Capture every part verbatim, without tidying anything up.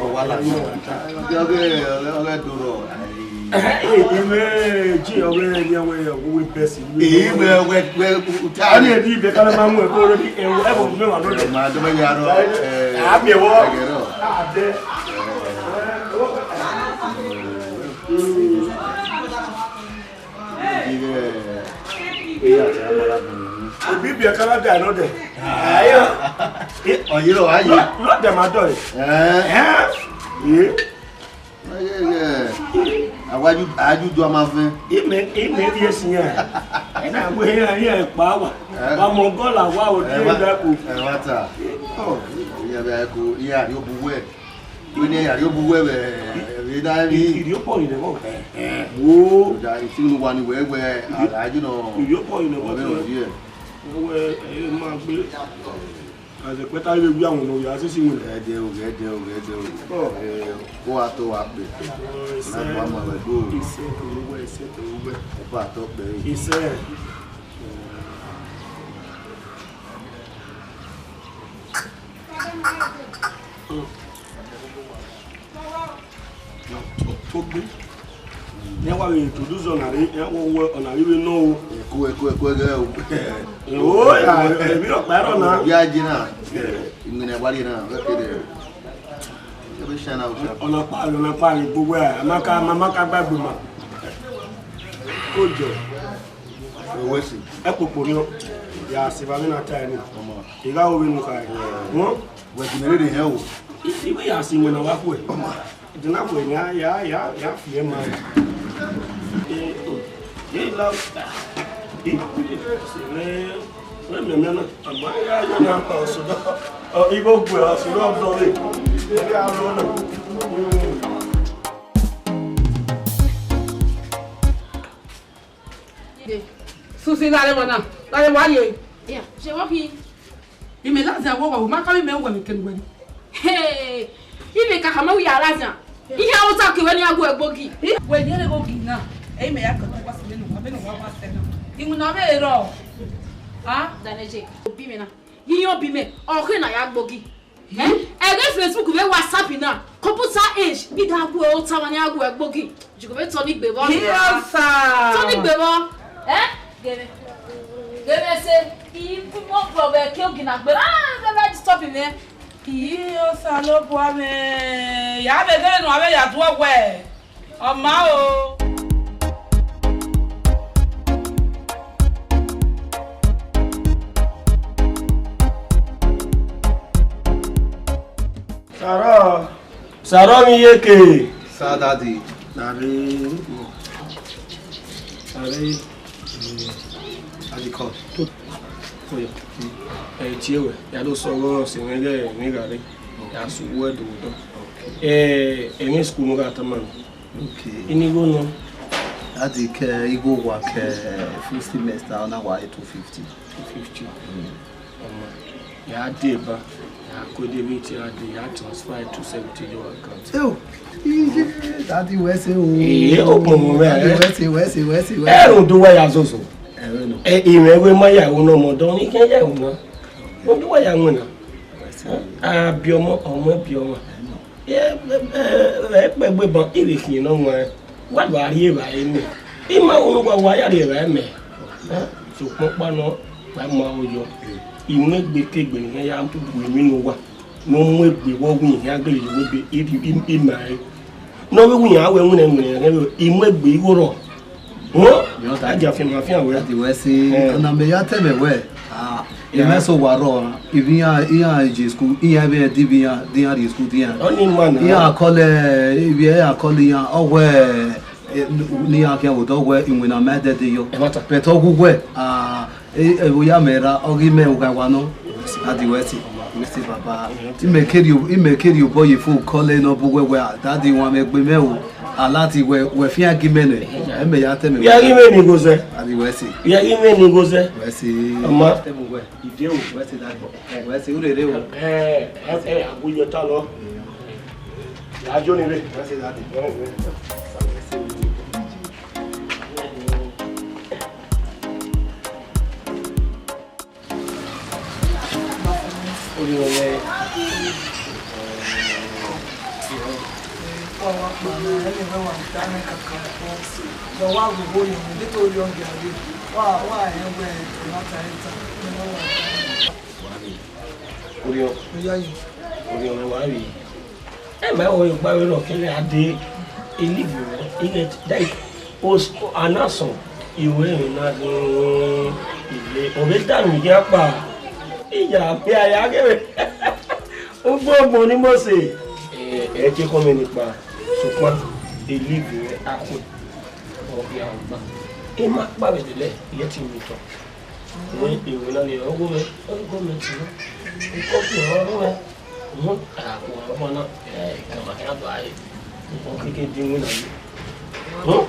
Ọ wa la. Ọghe, ọghe, ọghe do rọ. Ẹ, ẹ, ẹ, ji ọghe ni ọghe, ọghe best. Ẹ, wẹ, wẹ, wẹ, uta. Ani ẹ di ibe kana ma mu ẹ ko re bi, ẹ, ẹ, bo me wa no. Ẹ, ma do me ya rọ, ẹ, a mi ẹ wọ. Ẹ, rọ. A de. Obi biẹ Canada nọ dẹ. Ayo. Ọ yẹrẹ ọ, aye. Nọ dẹ ma dọ ẹ. Ẹ. Ẹ. Ye. Aye, ye. Awaju, aju do ma vẹn. Ime, ime di esi yan. Ena we ya ya pa wa. Ẹ. Wa mọ gọla wa o di Ẹ, wa, da ko. Ẹ, wa ta. Ọ. Iya bẹ ko, iya ri obu wẹ. Wẹ ne ya ri obu wẹ vbe, vbe da emwi. Iriokpọ yi nẹ vbọ. Ẹhẹn. Wo. Da iti unu wa ni wẹ wẹ, a da ji nọ. Iriokpọ yi nẹ vbọ. Wẹ, wẹ, ẹ ma gbe. Azẹ kpẹta vbe wi awẹn nọ ya sisi wẹ. Ẹdẹ o, ẹdẹ o, ẹdẹ o. Ọ. Ẹ, ko wa to wa kpe. Ọ, isẹ. Na gba ma wẹ do. Isẹ to wẹ, isẹ to wẹ. Ẹ ba to kpe. Isẹ. Togbe. Ne wa vbe introduce ọna rre, ẹ wo wẹ ọna rre vbe nọ o. Ẹko, ẹko, ẹko, ẹgẹ o. O ya, emwi ọkpa ẹrọ na. Ya je na. Imina wa rrie na, wẹ kede. Ebe shana o. Ọna kpa, ọna kpa ni gbogbo a, ma ka, ma, ma ka gbagbe ma. Ko jọ. Owesi. Ẹkpokpo ni ọ. Ya sẹ evba vbe na ta ẹre. Ọmọ. I gha ru vbene u kha ẹre. Wẹ ginẹ rere hẹn o. I, I wẹ ya sẹ iwẹn ne ọ wa khuẹ. Ọmọ. Ẹdẹ na khuẹ ya, ya, ya, ya fi ẹre ma. Eh, oh. Ye la. I, I, wẹ mẹ mẹ na. Ama ya ya na pa ọsọ da. Ọ, igho gu ọsọ da dọ re. Ẹ ya ro na. Susi, gha rre emwa na, gha rre emwa ye. Ya, je vbọ khin. Imẹ la zẹ wọ, wọ ma ka vbe mẹ wẹ vbe kene wẹ ni. Hey, imẹ ka khama uya la zẹ. Ihe a ota ke wẹ ne a gu ẹgbogi. Wẹ ye rre gho gi na. Ẹ, mẹ ya kẹ ọtọ wa sẹ vbene, vbene wa wa sẹ na. Iwinna vbe rrọọ. Ah, Daneje, obi mẹ na. Iyan obi mẹ, ọ khe na ya gbogi. Eh? Ẹghẹ Facebook vbe WhatsApp na, computer age, I da gu ota wa ne a gu ẹgbogi. Jiko vbe tọ ni gbe vbọ. Iye osa. Tọ ni gbe vbọ. Eh? Gẹmẹ. Gẹmẹ sẹ, I gu mọ vbe ke ogi na gbe. Ah, gẹmẹ disturb mẹ. Iye Osanobua mwẹ. Ya vbe ghe ne a vbe ya duọ wẹ. Ọ ma o. Ọrọ, Sarọmwiyeke. Sir, Daddy. Nare, nare, Daddy, come. Oya. Ẹ tie wẹ, ya do sẹ ọghe ọse mwẹ ighẹ emwi gha rre, ya sẹ uwu ẹdẹ odọ. Ẹ, emwi school ne u gha tama nọ. Okay. Ini igho nọ. Daddy, ke igho wa ke full semester, ọ na wa re two fifty. Two fifty. Mm. Ọma, ya deba, ya ko debit, ya de, ya transfer two seventy your account. Eo, iye, Daddy, wẹ sẹ o. Ee, okpọnmwẹ mwẹ, Daddy, eh. Wẹ sẹ, wẹ sẹ, wẹ sẹ, wẹ sẹ. Ẹrun do wa ya zozo. Ẹrun nọ. Ẹ, imẹ wẹ ma ya ẹrun nọ mọ, dọ ni kẹ ya ẹrun na. Ẹrun do wa ya ẹrun na. Wẹ sẹ. A bi ọmọ, ọmọ bi ọmọ. Ẹrun nọ. Ẹ, ẹ, ẹ, ẹ, kpẹgbe ban, I vbe khian ne ọ wan, wa do a rhie evbare mẹ. I ma ru ne uwa wa ya rhie evbare mẹ. Ẹ, sokpan ọkpa nọ, wa ma ho yọ. I mu egbe ke egbe ne I ya bu emwi ne uwa, ne ọ mu egbe vbe ọghe I ya gele ye uwu egbe, I, I, I, I ma re. Ne ọ vbe wẹ iran wẹ winna winna, I mu egbe igho rrọọ. Họn? Agia fian ma fian wẹ. Dadi wẹ si, eh, ọna mẹ ya tẹ mẹ wẹ, ah, yeah, imẹ so wa rrọọ, ivbi iran, iran je school, iran vbe ẹdẹ ivbi iran, de iran rrie school de iran. Ọni ma na. Iran kọlẹ, ivbi iran kọlẹ iran, ọ wẹ, eh, ne iran khian vbe odọ wẹ iwinna ma dẹdẹ yọ. Ẹ ma ta. But ọ gu wẹ, ah, e, ẹvbo ya mẹ ra, ọ ghi mẹ ugha wa nọ. Dadi wẹ si, wẹ si baba. Imẹ kere, imẹ kere obọ ye fo kọlẹ nọ bu wẹ wẹ, ah, dadi wan mẹ gbe mẹ o. Alati wẹ, wẹ fian gi mẹ nẹ, ẹ mẹ ya tẹ mẹ. Ya ghi mwẹ ni gozẹ. Adi wẹ si. Ya ghi mwẹ ni gozẹ. Wẹ si. Ọma. Tẹ mu wẹ. Ide o, wẹ si dadi. Wẹ si urere o. Ẹ, ẹ, ẹ, agu yọ ta lọ. Ya jo ni re. Wẹ si dadi. Orhiọn mwẹ. Wa wa kpa na, ẹmwẹ mwẹ wa ta nẹ kakabọ. Wa wa ghoho yọ, de te orhiọn gia re. Wa, wa rẹn wẹ, ẹmwata ẹta, ẹmwẹ wa ta nẹ. Orhiọn. Oyayi. Orhiọn mwẹ wa vbe. Ẹ ma ho ọgba vberriọ kẹrẹ a de, e live mwẹ, ighẹ that is, os-, a na sọn, I ru emwi na ghi ile, ọ vbe da mwẹ iyan kpa, I ya, I ya, ya ghe vbe. Ugbo gbọn ni Mose. Ẹ, ẹ te khọn mwẹ ni kpa, sokpan, e live mwẹ akhuẹ, ọ ghi a gba. I ma kpa vbe dẹlẹ, I ghẹ te miẹn otọ. Ẹ, ewẹ na ni ọgho mwẹ, ọgho mwẹ ti nọ. Ikọ fi ọgho mwẹ. Uhun, a, wa, wa na, ẹ, kama kẹ a do a re. Ikọ keke di winna yi. Uhun,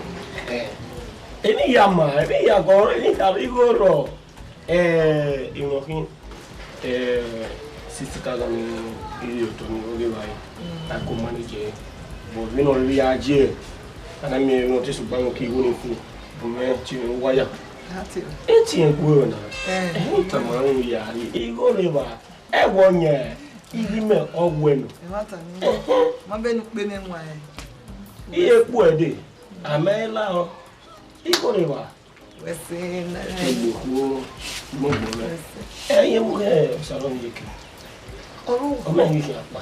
ẹ, emwi ya ma, emwi ya gọ, emwi ya rre igho rrọọ. Ẹ, emwi ọ khin, ẹ, sixty thousand ni I rhie otọ ni, ọ ghe evbare. A ko manage ẹre. But vbene ọ rhirhi ya ye, a na miẹn vbene ọ te sẹ ugbanmwẹ ke igho ni fo, bu mwẹ tie mwẹ uwa ya. Etiẹn gu ẹre na. Ẹ, I tama unu ya rhie igho rre evba, ẹvbo ọyẹn, I ghi mẹ ọ wẹ nọ. Ẹmwata ni, ma bẹghe ne u kpe mwẹ wan ẹn. I he kpu ẹdẹ, a ma i la ọ, igho rre evba. Wẹ sẹ na. Egbe okhuo, mo gbọ mwẹ. Wẹ sẹ. Ẹ, I ye mu ghẹ Osanobua ye ke. Ọ mẹ ghi khian kpa.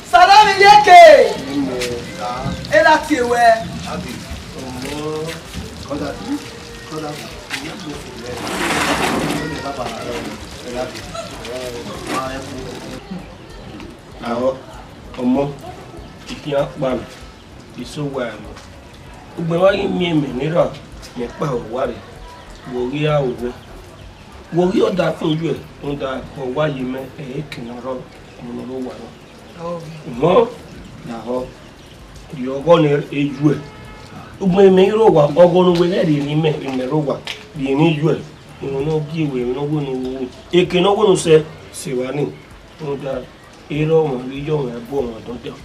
Osanobua ye ke. Ẹ na tie wẹ. Ahọ, ọmọ, I khian kpa nẹ. Iso wa ẹmwẹ. Ugbẹn wa ghi miẹn mẹ ne erha mẹ kpa owa rre, wẹ ọ ghi ra ru wẹ. Wẹ ọ ghi ọdafẹn yuẹ, rhunmwuda ọ wa ye mẹ ẹre ke ne ọ rrọọ, ọmọ ne ọ rre owa rrọọ. Mọ lahọ, rhie ọghọ ne e yuẹ. Ugbẹn mẹ i rre owa, ọghọ ne uwẹ ghẹ rhie ne imẹ, vbe imẹ rre owa, rhie ne I yuẹ. Emwi ne ọ gie wẹ, emwi ne ọ wẹ ne u ru, eke ne ọ wẹ ne u sẹ, sẹ evba nii. Rhunmwuda, erha ọmwa ghi ye ọmwa ẹbu ọmwa dọndọn.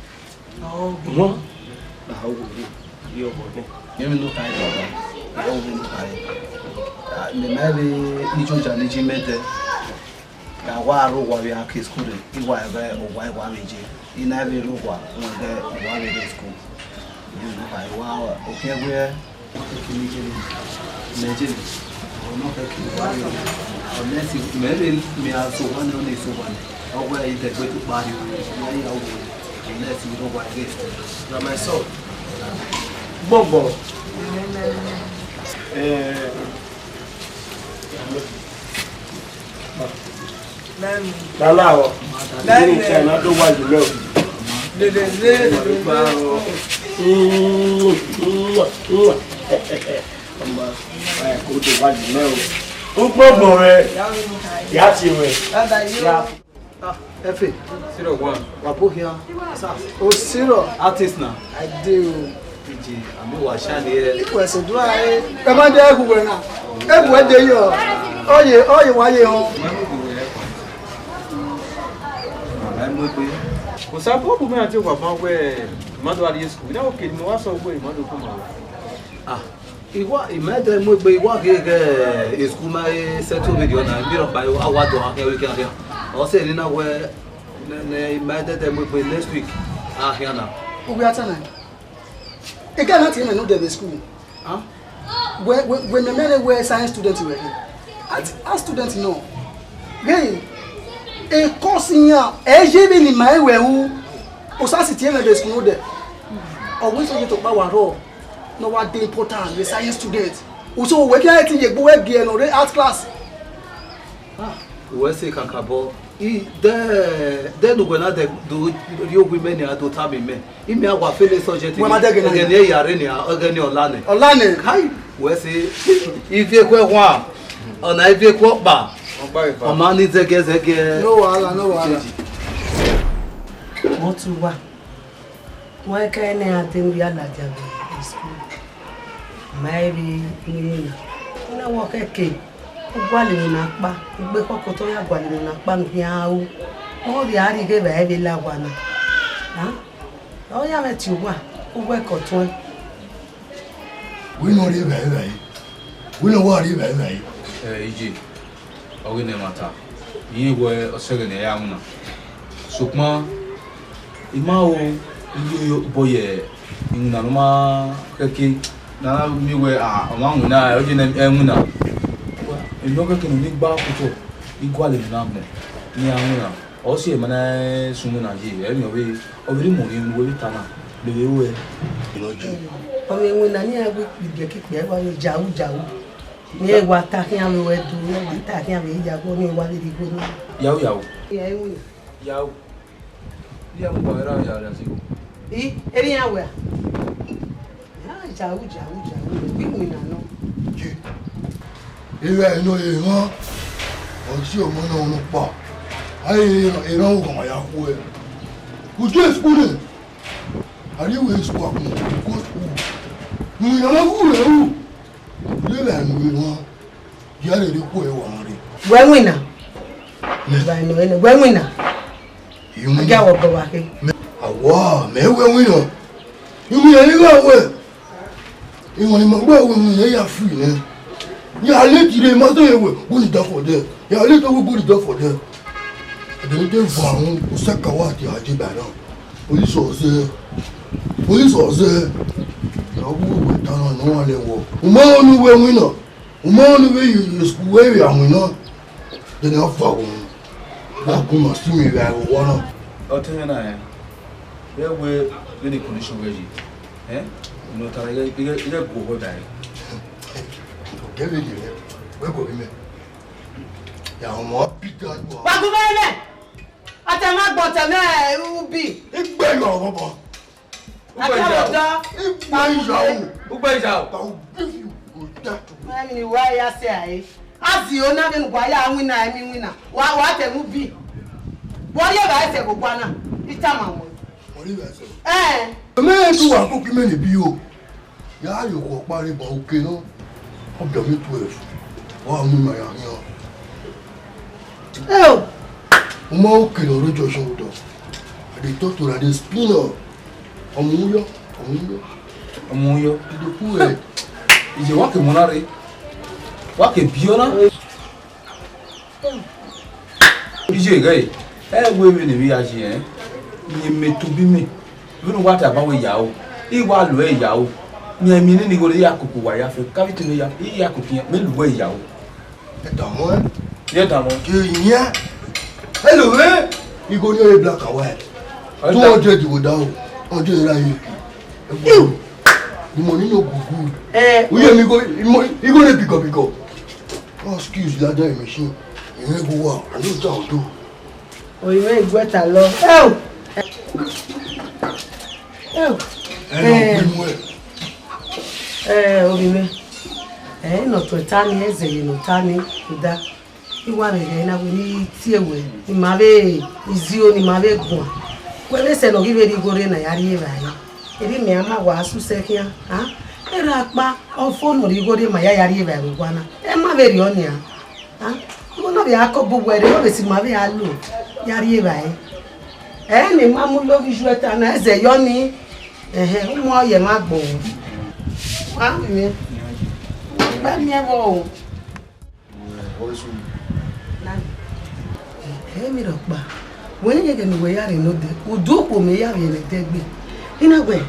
Uhun. A wo rre, a ye ọghọ nẹ. Emwi ne u khare baba, a wo emwi ne u khare. A, mẹ ma vbe ijoja ne I ji mẹ dẹ. A wa rre owa vbe a ke school rre, I wa ẹghẹ owa, I wa vbe je. I na vbe rre owa, rhunmwuda owa vbe rre school. Emwi ne u khare wa, okhian wẹ, Mẹ je, mẹ je, ọ nọ kẹkẹ, wa yo. Unless mẹ vbe, mẹ a so wa nẹ, ọ na so wa nẹ. Ọ wẹ, I dẹgbe do kpa rrie, ya ya wo. Unless you don't want this. Na my son. Gbọgbọ. Eh. Lala o. Lala. Ni China do wa yi mẹ o. Ọmọ, ẹ, kò tó wá jù mẹ́ o. Ó gbọ́ gbọ̀n rẹ. Ìyá ti rẹ̀. Ìyá. Ah, Efe. Sirọ wa. Wa bo hia. Sa, o sirọ. Artist na. I dey o. Ije, ami wa sha ni ẹ. Ipò ẹ̀sìn dúró ayé. Ẹ má dé ẹ̀hùn wẹ̀ náà. Ẹ̀hùn ẹ̀ dé yọ. Ọyẹ, ọyẹ wa yẹ hàn. Kò sá bọ́ọ̀bù mẹ́ta tí ó wà fún ọgbẹ́ ìmọ̀dọ̀ àdìyẹ sùkúl. Ìdáwó kejì mo wá sọ ọgbẹ́ ìmọ̀dọ̀ fún màá. Ah, ìwọ, ìmọ̀ ẹ̀dẹ̀ mú egbe ìwọ gẹ́gẹ́ school máa ń settle video náà, bí ọ̀pá àwa dọ̀ akẹ́ wíkẹ́ akẹ́. Ọ̀sẹ̀ nínú wẹ, nẹ, nẹ, ìmọ̀ ẹ̀dẹ̀ mú egbe next week, akẹ́ náà. Uwe atana. Ega na ti me no dey school. Huh? We, we, we me mere we science student we. At, a student no. Hey, e course yan, e je bi ni ma we u. O sa si tie me be school de. Always so to pa wa ro. No wa dey important, we science student. O so we can ti ye gbo we gi no re art class. Ah, wẹ se kakabọ. I de, de nu wẹ na de do ri owi mẹ ni a do ta mi mẹ. Imi a wa fele subject. Wẹ ma dẹgẹ na. Ẹgẹ ni ya rre ni, ẹgẹ ni ọla nẹ. Ọla nẹ. Kai, wẹ se, ivie khuẹ hua, ọna ivie khuẹ ọkpa. Ọkpa ifa. Ọma ni zẹgẹ zẹgẹ. No wahala, no wahala. Wọ́n tún wà. Wọ́n kẹ́ ẹni a dẹnu ya ladian vbe school. Ma ẹ vbe iwinna. Iwinna wọ khẹke. U gualọ emwi na kpa, u gbe khọkotọ ya gualọ emwi na kpa ne u khian ru. Ọ rhie a rhie ighe evbare vbe la owa na. A? Ọ ya mwẹ tie owa, u wẹ ke ọ tuẹn. Wẹ ne ọ rhie evbare evbare, wẹ ne ọ wa rhie evbare evbare. Ẹ, iye, ọ ghi nẹ ẹmwata, irẹn wẹ ọ sẹ ẹghẹ ne ẹ ya winna. Sokpan, I ma ro, I yo yo obọ ye iwinna ne ọ ma khẹke, ne a na miẹn wẹ, a, ọ ma winna, ọ ye ne ẹ winna. Emwi nọ khẹke ne ọ ni gba kotọ, I gualọ emwi na agbọn, ne iran winna. Ọ si ẹmwẹ na sun winna ye, ẹ miẹn ọvbe, ọ vbe rhie imẹ orhiọn ne uwẹ vbe ta na, mẹ vbe ruẹ. Ọ mwẹ iwinna ne iran wẹ ikpẹdẹ ke ikpẹ wa ye jawu jawu. Ne iran wa ta khian vbe wẹ do, ne iran wa ta khian vbe ya guọ, ne iran wa vbe rhie igho na. Yawu, yawu. Iran winna. Yawu. Iran mu gba ra ya ra si. I, eri iran wẹ a? Iran jawu, jawu, jawu, vbe iwinna nọ. Ye. Iran nọ ye mwa. Ọ si ọmọ na ọmọ kpa. Aye, iran, iran u gha ya khuẹ. U je school nẹ. A rhie uwẹ school akun, u go school. Iwinna na wu rẹ ru. Rhie vbe anu mwa. Ya rherhe khuẹ wa rre. Wẹ winna? Mẹ. Ba nọ ẹnẹ, wẹ winna? Iwinna. Agia wọ gọ wa khe. Mẹ. Awa, mẹ wẹ winna. Iwinna ni gha wẹ. Iwinna ni ma gba wẹ winna ya free nẹ. Ya late rre ma sẹ wẹ, go ni da for there. Ya late wẹ, go ni da for there. Ẹdẹ ni te va uhunmwu, osẹka wa tie aje ba na. Polisi ọzẹ. Polisi ọzẹ. Ya wu wẹ ta na, nọ wa lẹ wọ. U ma rẹn ọnii wẹ winna. U ma rẹn ọnii vbe ye school wẹ vbe a winna. Then a va ghun. Wa gun ma si mi vbe a vbe owa na. Ọ te mwẹ na rẹn. Vbe wẹ vbene condition wẹ yi. Ẹ? Unu ta ighẹ, ighẹ, ighẹ gu ohọ da rẹn. Kẹ vbe ye rẹ, wẹ gu ovbi mẹ. Ya ọmọ Peter wa. Wa gu mẹ nẹ. Ọtẹn ma gbọn ọtẹn mẹ ubi. Igbe yọ ọmọ bọ. Ugbe Ata ìyàwó. Ọdọ. Igbe ìyàwó. Ugbe ìyàwó. I will give you protect. Ẹmi ni wa ya sẹ ae. A si ona vbe ne uwa ya winna, ẹmi winna. Wa, wa tẹ mu bi. Wa ye ba ẹsẹ vbe owa na. Ita ma wọn. Wọ́n rí ìrẹsẹ̀. Ẹ. Ẹ̀mí ẹ̀ tún wà kó kí mẹ́rin bí o. Ya yo kọ kpari ba oke nọ. Ọ bẹ mi twelve. Wa mu ma ya yan. Eo. Mo ma oke nọ ro jọ sọ dọ. I dey talk to una, dey spin up. Ọmọ yọ, ọmọ yọ. Ọmọ yọ. I dey cool ẹ. Iye wa ke mọ na re. Wa ke bi ọ na. Iye ghe, ẹ wẹ vbene emwi ya ye, ẹ, ne imẹ tobọ imẹ, vbene uwa tama wẹ yaro, I wa lo ẹre yaro, ne emwi nene igho ne I ya koko uwa ya fẹ, ka vbe tama ya, I ya koko iran, mẹ lo uwa yaro. Ẹ tama ẹn. Ye tama. Ke iran, ẹ lo vbe igho ne ọ re black and white, two hundred wo da o, hundred ra ye. Ew. The money no go good. Eh. Uye mi go, igho ne bigọ bigọ. Excuse that damn machine. You may go wow. I know what I'll do. Oyi mwẹ iguẹta lọ. Ẹo! Ẹ na, eh, ọ gbe nuẹ. Eh, ovbi mwẹ. Eh, ne ọ tuẹn ta ni, ẹzẹ ye ne ọ ta ni, rhunmwuda I wa vbe ghẹ na wẹ ne I tie wẹ, ne ima vbe izio, ne ima vbe guan. Wẹ vbe sẹ ne ọ ghi vbe rhie igho rre ne a ya rri evbare. Erha mẹ a ma wa sẹ usẹ khian, a? Erha ọkpa, ọ fo ne ọ rhie igho rre ma ya ya rri evbare vbe owa na. Ẹ ma vberriọ nian, a? Igho na vbe a kọ bu wẹ rre, ọ vbe sẹ ima vbe a lo ya rri evbare. Ẹ ne ima mu lo vbe ijuẹta na, ẹzẹ yọ ni, ẹhẹn, u mu ọyẹ mwa gbọ. Wa miẹn, wa miẹn vbọ o. Ẹ, Emirọkpa, wẹ rẹn ẹghẹ ne uwẹ ya rre ne odẹ, udu okhuo mẹ ya vbiẹ ne ẹdẹ gbe. I na wẹ,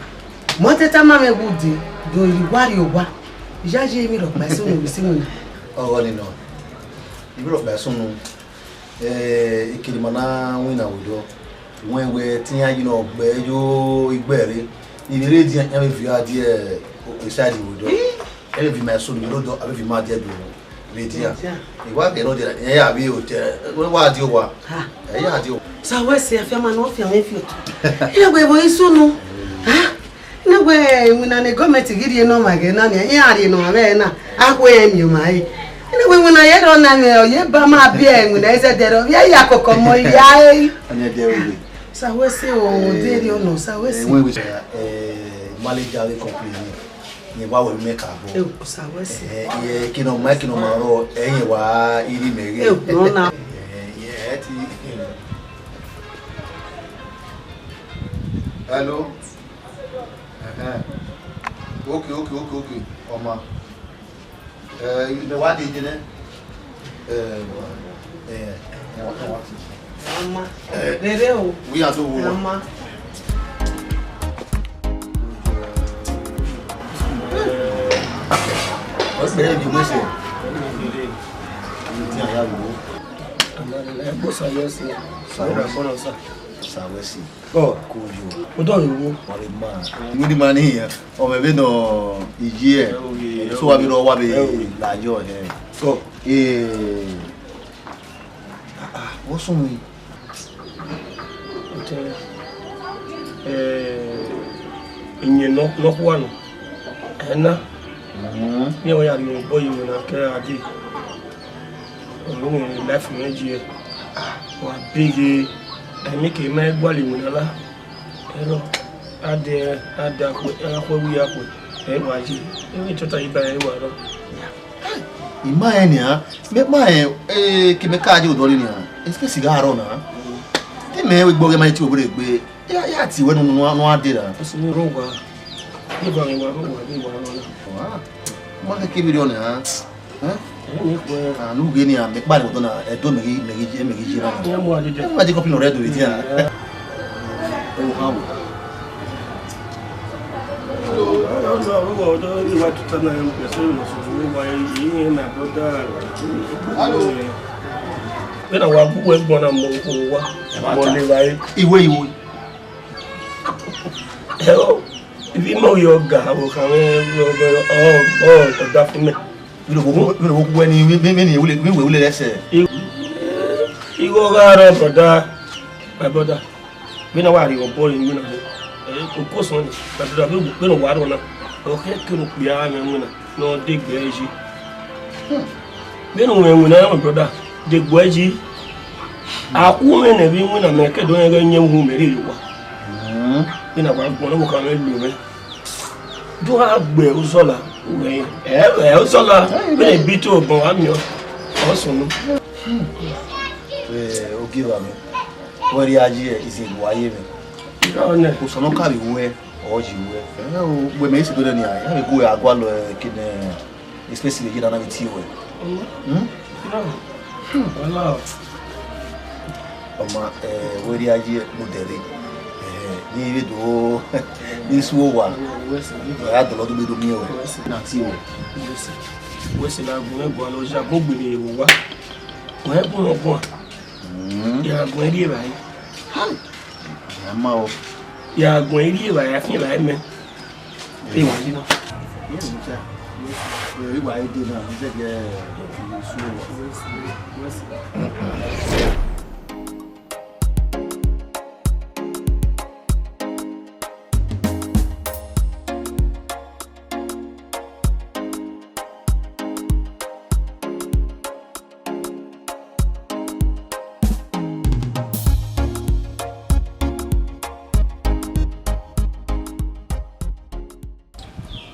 mẹ ọ te tama mwẹ wẹ ude, do iri uwa rrie owa, iyayi Emirọkpa ẹsunu vbe sẹ iwinna. Ọghọ nii nọ, Emirọkpa ẹsunu, eh, ekene ima na winna vbe odọ, wẹ wẹ te iran yi ne ọ gbe yo igbe rre, ne I vbe rre edian, iran vbe viọ a die, eh, side vbe odọ. Ẹ vbe viọ ima ẹsunu vbe odọ, a vbe viọ ima die do. Vbe dia. Dia. I wa kẹ nọ dia, ẹ ya vbe otẹ, wa die owa. Ha. Ẹ ya die owa. Sa wẹ sẹ afianma ne ọ fian mwẹ fi otọ. Ẹ wẹ vbe isu nu. Ha? Ne wẹ iwinna ne gọọmenti ghi rhie ne ọmwa ghẹ na nia, iran rhie ne ọmwa vbe na, a khu ẹre miẹn ọmwa ẹre. Ne wẹ iwinna ye rrọọ na mwẹ, ọ ye ba ma biẹ iwinna ẹzẹdẹ rrọọ, vbe ya kọkọ mọ ivbi a ẹre. Ọni ẹdẹ owe. Sa wẹ sẹ o, de rhie ọnọ, sa wẹ sẹ. Ẹwẹn wẹ, eh, manager vbe company ni. Rẹn wa wẹ mẹ ka bọ. Ẹ, Osa wẹ sẹ. Ẹ, ẹ, kene ọ ma, kene ọ ma rrọọ, ẹ, rẹn wa rhie mẹ ghe. Ẹ, nọ na. Ẹ, ẹ, ẹ ti. Hello. Ẹhẹn. Okay, okay, okay, okay. Ọma. Ẹ, ẹ wa de je nẹ. Ẹ, ẹ, ẹ, ẹ wa, ẹ wa ti. Ama. Rere o. Wi a do wo. Ama. What's the name you mentioned? Ti a ya wo. Ẹ gbọ́ Sawẹ́sì. Sawẹ́sì. Sawẹ́sì. Ọ. Kojo. Mo tọ́ ìwọ. Wọ́n lè máa. Ìwé ni màá níyàn. Ọmọ ẹ̀bẹ̀ náà ìyí ẹ̀. Ẹ ò yẹ, so wà mí lọ wà mí. Ẹ ò yẹ. Láyọ̀ ẹ̀. Ọ. Ee. Ah, ah, wọ́n sún mi. Ọtẹ, eh, ìyẹn nọ, nọ khuwa nọ. Ẹ na. Mhm. Ní ọwọ́ yàrá ìwọ̀n bọ́ yìí wò náà kẹ́ adé. Ọ̀rọ̀ mi life mi jí ẹ. Ah, wà bíge. Ẹ̀mí kì í máa gbọ́ àlè wò náà lá. Ẹ lọ. Adé, adé akwe, akwe wí akwe. Ẹ wà jí. Ẹ wí tọ́ta yìí báyìí wà lọ. Ima rẹn nian, mẹ ma rẹn, eh, ke mẹ ka ye odọ nii nian, space gha rrọọ na. Te mẹ wẹ gbe ọghe ma ye tie obọ rre egbe, ya, ya tie wẹ ne, ne, ne a dee ra. Ọsẹ ne rrọọ wa, ne wa rrọọ wa, ne wa rrọọ na. Wa, ma kẹ ke vberriọ nian, eh? Ẹ ne khuẹ. Ah, ne u ghe nian, mẹ kpa rẹn odọ na, ẹdẹ mẹ ghi, mẹ ghi, mẹ ghi ye na. Ẹ mu a dede. Ẹ mu a dede company already, yeah. Ẹ. Ẹ wo ha wo. Vbene a wa gu uwẹ gbọn na mọ owa, mọ ne evbare. Iwe, iwe. Ẹ o, ivbi imẹ ọ yọ ga, ọvbokhan mwẹ, ọ, ọ, ọ, ọ da fun mẹ. Vbene wo gu uwẹ ni, vbe, vbe, vbene wẹ wule, vbe wẹ wule ẹsẹ. I, igho gha rrọọ, brother, my brother. Vbene a wa rhie obọ re iwinna nẹ, ẹ, okosọn ni, brother, vbene wa rrọọ na, ọ khẹ kere okpia mwẹ iwinna ne ọ degbe ẹre yi. Vbene u mwẹ iwinna, my brother, degbe ẹre yi. A khu mwẹ nẹ vbe iwinna, mẹ ke do rẹn ghẹ yẹn uhunmwu mẹ rhie ye owa. Vbene a wa gbọn, ọvbokhan mwẹ lo mwẹ. Do a gbe uzọla, uwẹ, ẹ, ẹ, uzọla, vbene bi to obọ wa miẹn, ọ sunu. Eh, ogieva mẹ. Wẹ rhie a yi ẹ, izẹgbe wa ye mwẹ. Irọ nẹ. Osa nọ ka vbe wẹ, ọ yi wẹ. Ẹ, o, wẹ mẹ ise do nẹ nia, ya vbe gu a gualọ, ẹ, kene, especially ye na na vbe tie wẹ. Hmm? Irọ. Hmm, wala. Ọma, eh, wẹ rhie a yi ẹ, mu dẹ rre. Eh, ne I vbe do, ne I su owa. Wẹ sẹ. Ẹ, a dọlọ do gbe do miẹn wẹ. Wẹ sẹ. Na tie wẹ. Wẹ sẹ. Wẹ sẹ na gun ẹguan lọ, ya gun gbe vbe owa. Wẹ gun ọguan. Mm. Ya guẹn rri evbare. Hai. Ya ma o. Ya guẹn rri evbare, a fian evbare mẹ. Te wa yi na. Yes, sir. Yes, sir. Ẹ, iwa ede na, ẹ, su. Yes, sir. Yes, sir.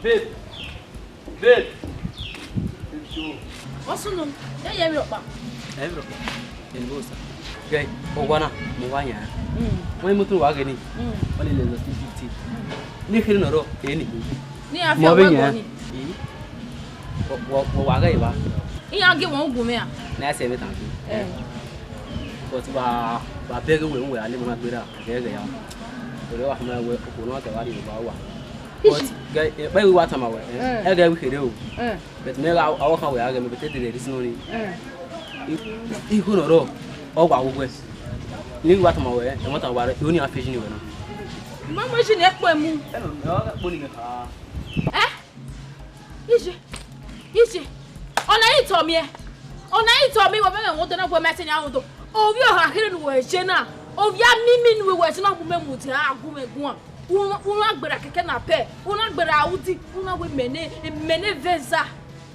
Babe, babe. Ọ sunu, ya ye emwi rhọkpa. Emwi rhọkpa. Eni vbe Osa. Ghe, owa na, mu wa yan. Mm. Wẹ imoto wa ghe ni. Mm. Ọ ni lele fifty. Mm. Ne kherhe ne ọ rrọọ, eni. Ne a fi ọwẹ gọ ni. Ii. Wọ, wọ, wọ wa ghe evba. Iran gie wọn ugu mwẹ a? Ne a sẹ vbe tan fi. Eh. But wa, wa bẹghe wẹ, wẹ a le ma gberra, ghe ghe ya. Ore wa khama wẹ, okhuo ne ọ gẹ wa rhie evba wa. But, ghe, eh, vbe wa tama wẹ, eh, eh, ẹghẹ vbe kherhe o. Eh. But mẹ gha, a wa khan wẹ a ghe mẹ, but e dede reason ọnii. Eh. I, i, igho ne ọ rrọọ, ọ wa wu wẹ. Ne I wa tama wẹ, ẹmwata wa rẹ, uni a fi ezi ni wẹ na. Ma mu ezi ni ẹkpo emu. Ẹ nọ, ọ gha kpo ni mẹ kha. Eh? Iye, iye, ọna i tọ miẹn, ọna i tọ miẹn, wẹ mẹ mwẹ odẹ na, wẹ mẹ sẹ yan odọ. Ovbi ọha kherhe ne uwẹ je na, ovbi amimi ne uwẹ je na, gu mẹ mudia, a gu mẹ guan. U na gberra kẹkẹ na pẹ, u na gberra Audi, u na wẹ mẹ ne, mẹ ne Venza.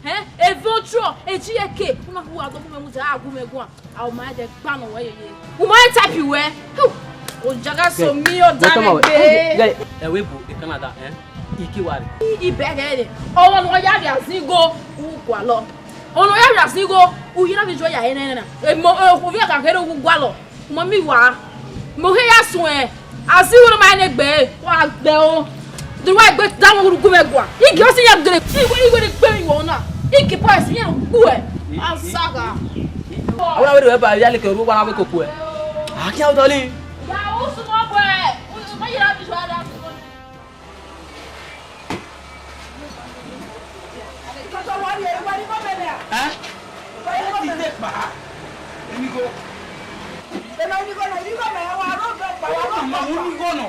Hẹn, eve otuọ, eji eke, u na gu wa dọ gu mẹ mudia, a gu mẹ guan. A, u ma dẹ gba nọ wẹ yeye. U ma type wẹ. Hu! Ojaga so mi, ọ da mẹ gbe. Ẹ wẹ bu e Canada, eh? I ke wa rre. I bẹghe rre. Ọmọ ne ọ ya rhie azin igho, u gualọ. Ọmọ ne ọ ya rhie azin igho, u yina vbe ijuẹ ya he nẹ na. Emọ, ovbi ọha kherhe u gualọ. Mọ mi wa, mẹ ọ khe ya suẹn, a si wẹ ne ọ ma rẹn egbe, wa gbe o. De wa gbe da wọn gu mẹ gua. Igi ọ si ya gele, iwe, iwe ne gbe mi wọ na. Igi boys yẹn gbu ẹ. Asaga. Awura wẹ do ba ya leke ru wa na wẹ koko ẹ. A kian dọlin. Ya o sumọ gbe. U ma yera bi jua da. Ẹ? Ẹ ti dé kpa. Enigo. Enigo na, enigo na, wa ro do kpa, wa ro do kpa. Enigo na,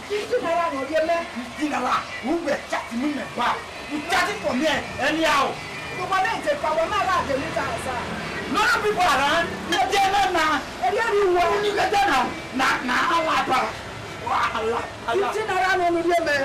fifty naira nọ ye mẹ. Fifty naira, u wẹ chat mi mẹ ba. You chat for me anyhow. Gbogbo ne je pa wa ma ra de mi ta sa. No people around. Ẹ jẹ na na. Ẹ ri ẹre wọ. Ni ke jẹ na. Na, na, ala ba. Wa, ala. Fifty naira nọ ne u rhie mẹ.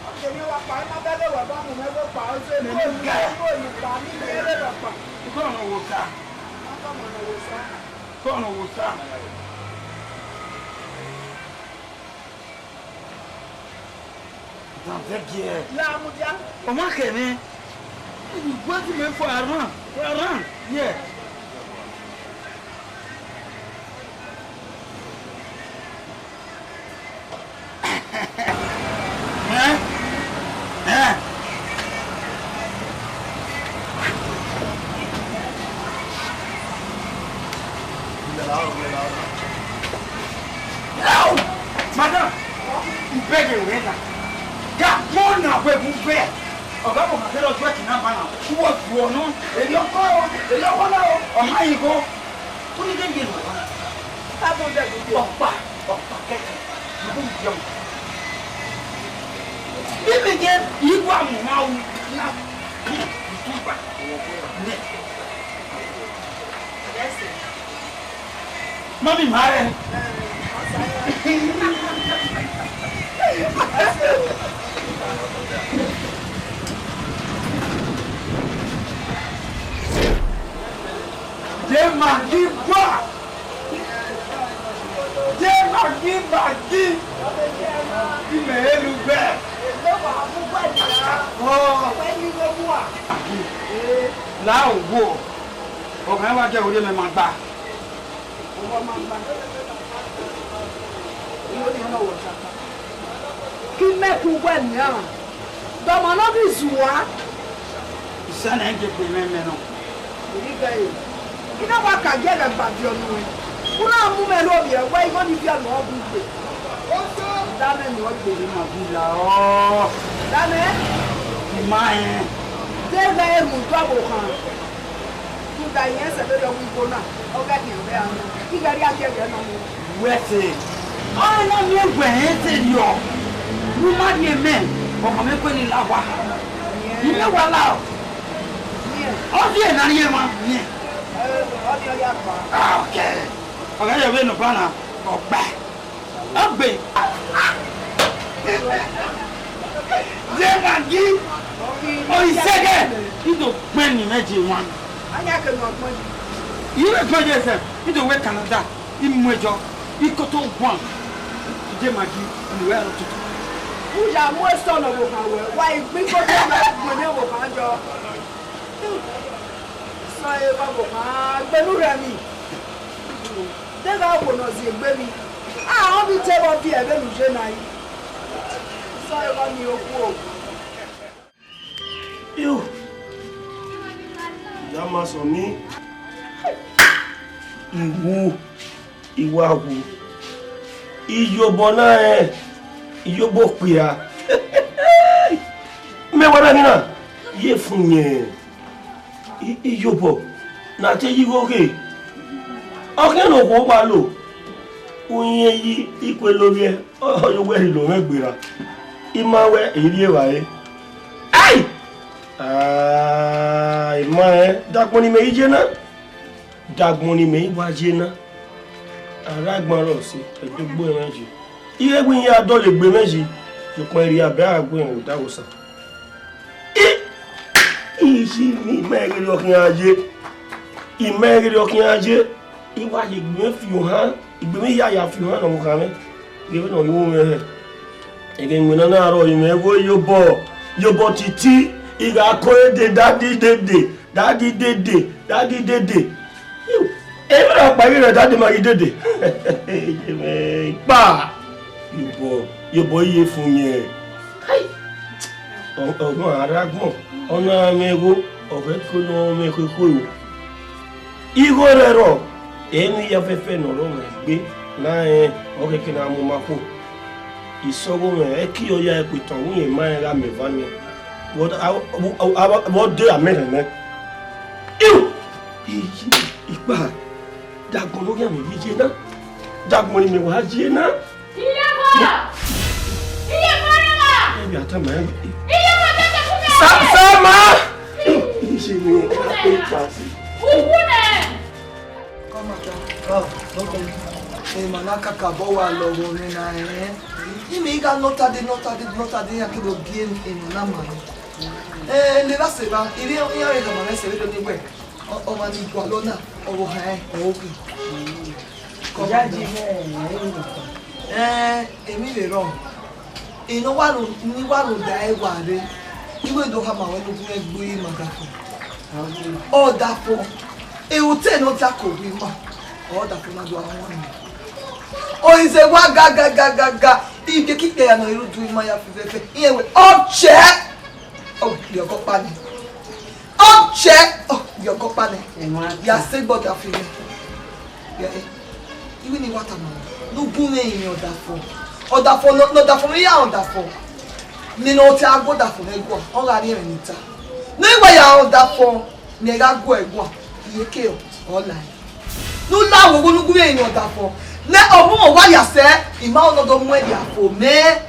Ọkẹmẹ wa kpa, ima bẹghe wẹ ba mu mwẹ vbe okpa, ọ zẹ ne ọ kpa, ne ọ kpa. Kọnọ wo sa. Kọnọ wo sa. Danzẹ giẹ. La mudia. Ọ ma khẹ mwẹ. Wẹ ti mẹ fọ aran, fọ aran. Yeah. Eh? Eh? Hello! Madam, I beg you, wait. Ga gbọn na wẹ bu vẹ. Ọga mo ma kẹrẹ ọjọ ẹkin na ba na. Wọ ju ọnọ. Èyí ọkọ o, èyí ọkọ na o. Ọma yìí kọ. Ó ní kéde ìlú wa. Five hundred ló dé. Ọ̀pá, ọ̀pá kẹ̀kẹ́. Ìlú mi jẹun. Bí mi jẹ́ ìlú àmùmáwù náà. Ìtúgbà. Nẹ. Mami, ma rẹ. Ye Maggi gua. Ye Maggi, Maggi. Imẹ elu bẹ. Oh. La wo. Ọkàn wa jẹ orí mi ma gba. Ọmọ ma gba. Iye ni ọmọ wọ ta. Ke imẹ ku wẹ nian, de ọmọ ne ọ ghi zua. Isẹ na i je gbe mwẹ mẹ nọ. Erriọ ighe ẹre, I na wa ka gie ẹghẹ gba viọ nuẹn. U na mu mwẹ rre ovbi ẹre, wẹ igho ni viọ nuẹn ọ bu gbe. Dame nuẹn gbe. Ima bu la ọ. Dame. Ima rẹn. De ẹghẹ rhunmwuda ọvbokhan. Rhunmwuda irẹn sẹ vberriọ wẹ igho na, ọ ghẹ khian vbe a na, ighẹ rhia gie ẹghẹ nọ mu. Wẹ ẹse, ọnrẹn ne ọ miẹn wẹ rẹn te rriọ, ne u ma rhie mẹ, ọmọ mwẹ kue ni la owa. I miẹn wa la o. Ọ viẹ ne a rhie emwa miẹn. Ọ ni ọ ya gba. Ah, okay. Ọ gha yọ vbene ọ ba na, ọ gba. Ọ gbe. Ye Maggi, ọ i sẹgẹ, I do gbẹn ni mwẹ je wan. Anya ke nọ gbẹn. Iyore gbẹn ye ẹsẹ, I do wẹ Canada, I mu ẹjọ, I koto guan, I je ma gi, I wẹ aro tutu. U ya mu esọ ne ọvbokhan wẹ, wa i gbe koto wẹ, gbẹn ne ọvbokhan jọ. Sọ e ba ọvbokhan, gbẹn ne u rhẹ emwi. Deghẹ a wo ne ọ zie egbe emwi, a ọ vbe te vbe ọ viẹ vbene u ye na yi. Sọ e ba ni okuo. Yo, ya ma sọ ni. Iwu, iwa wu. Iyobọ na rẹn, iyobọ okpia. Mẹ wa na mina, ye fun yẹn. I- iyobọ na te yi igho ghe. Ọ khian ne okhuo wa lo, uyẹn yi ikue lovbiẹ, ọ ya uwẹ rhie lo mwẹ gberra. I ma wẹ, I rri evbare. Ai! Ah, I ma rẹn, dagbọn ne imẹ i ye na. Dagbọn ne imẹ i wa ye na. Aragban rọ sẹ, ẹdogbo ẹmwẹ yi. Ighẹ wẹ iran dọlegbe mwẹ yi, sokpan erriọ abẹ a gu rẹn vbe odaro Osa. I, I si ni, imẹ ghi rhie khian ye. Imẹ ghi rhie khian ye. I wa ye egbe mwẹ fi ohan, egbe mwẹ ya ya fi ohan ne ọvbokhan mwẹ. Ghe vbene ọ ghi wu mwẹ hẹ. Ẹghẹ iwinna na rrọọ, imẹ vbe iyobọ, iyobọ titi, I gha ko dede, dadi dede, dadi dede, dadi dede. Emwi ra kpa ghi rẹ dadi ma ghi dede. Ye mwẹ ikpa. Iyobọ, iyobọ iye fun yẹn. Hai. Ọ- ọgbọn ara agbọn, ọ na mwẹ igho, ọ ghẹ ko ne ọ mwẹ ekhue ekhue o. Igho rẹ rrọọ, emwi ya fẹfẹ ne ọ rrọọ mwẹ egbe, na rẹn ọ khẹke na mu ma khuo. Isọghe mwẹ, ẹki ọ ya ẹkpo etọn, u rẹn ma rẹn gha mẹ eva nian. Vbe ọ de amẹ rẹn nẹ? Iu! Iyi, ikpa, dagbọn ne ọ ghi amẹ ye na, dagbọn ne imẹ wa ye na. Iyobọ! Iyobọ rẹ wa! Ẹ bia tama ẹn. Iyobọ tẹtẹ fún mi. Sa- Sama! Iye ni a pe pa si. Uwu nẹ! Come on, come on. Emọ na kakabọ wa lọghọ mwẹ na, ẹn. Imẹ i gha nọ ta dee, nọ ta dee, nọ ta dee, iran ke do gie emọ na ma mwẹ. Ẹ, levba sẹ evba, I rhie iran re khama mwẹ sẹ vbe do ni wẹ, ọ- ọmwa ni gualọ na, ọvbokhan rẹn ọre ọ ghi. Come on. Ẹn, emwi vbe rrọọ. Eno wa ru, ni wa rhunmwuda ẹre wa rre, I wẹ do khama ruẹ ne u gu mwẹ gbe ima ọdafọn. Ọdafọn, ehe otọ ne ọ dia ke owa ima, ọdafọn na do a wan nẹ. Ọ i zẹ wa ga ga ga ga ga, ibiẹka ikpia ya ne ọ i rre udu ima ya fi fẹfẹ, irẹn wẹ, ọ chẹ, ọ gbe ọgọ ọkpa nẹ. Ọ chẹ, ọ gbe ọgọ ọkpa nẹ. Ya sẹ egbe ọdafọn mwẹ. Iwẹ ni wa tama ne u gu mwẹ rinmwian ọdafọn. Ọdafọn ne, ne ọdafọn mwẹ ya ọdafọn. Nene ọ te a gu ọdafọn mwẹ guan, ọ gha rri ẹmwẹ ne I ta. Ne I wa ya ọdafọn ne ẹ gha gu ẹre guan, iyeke ọ, ọ la ẹre. Ne u la wo ugho ne u gu mwẹ rinmwian ọdafọn. Ne ọ mu mwẹ owa ya sẹ, I ma ho ne ọ do mu ẹre ya fo mẹ.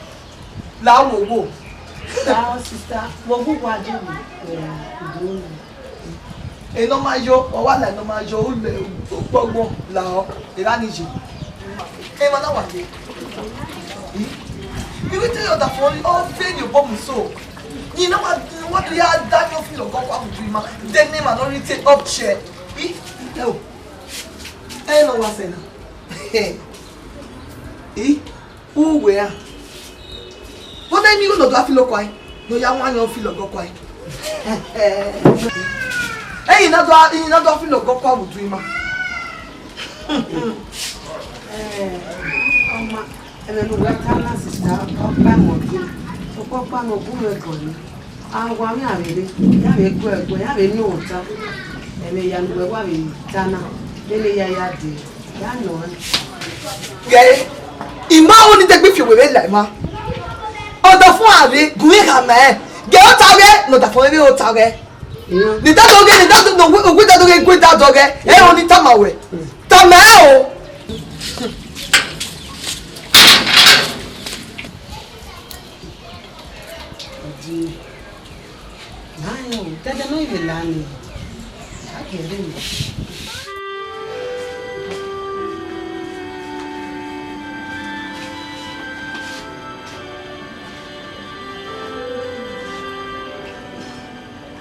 La wo ugho. Lao, sister, wo gu wa je ru, eh, udu na. Enọ ma yo, ọ wa la enọ ma yo, u lẹ ukpọgbọn la ọ, evba ni ye. Emwa na wa ye. I will tell you that for all fail you, but so. You know what, what do you have done you feel of God, what would you, man? The name and only take up chair. I, no. Ẹ nọ wa sẹ na. I, uwẹ a. Vbọzẹ ne I ru ne ọ do a filo kua ẹn, ne ọ ya wan yan filo ọgọ kua ẹn. Ẹyin na do a, ẹyin na do a filo ọgọ kua vbe udu ima. Eh, ọma, ẹmwẹ ne uwa ta na, sista, ọkpa ẹmwẹ ọdin, sokpan ọkpa ne ọ gu mwẹ gọe. A wa mwẹ avbe rre, ya vbe gu ẹre gu, ya vbe miẹn ota. Ẹmwẹ hia ne uwẹ wa vbe ta na, vbene ya ya dee, ya nọ ẹn. Ghe, I ma ho ne I degbe fi owe vbe la ima. Ọdafọn a vbe gu mwẹ khama ẹn. Ghe ota ọghẹ, ne ọdafọn vbe ota ọghẹ. Ne I da dọghẹ, ne I da dọ, ne uwu da dọghẹ, gu da dọghẹ. Ẹ ho ne I tama wẹ. Tama ẹn o. Ọdin, na rẹn o, tẹdẹ ne ọ vbe la nii, a gie ẹre nọ.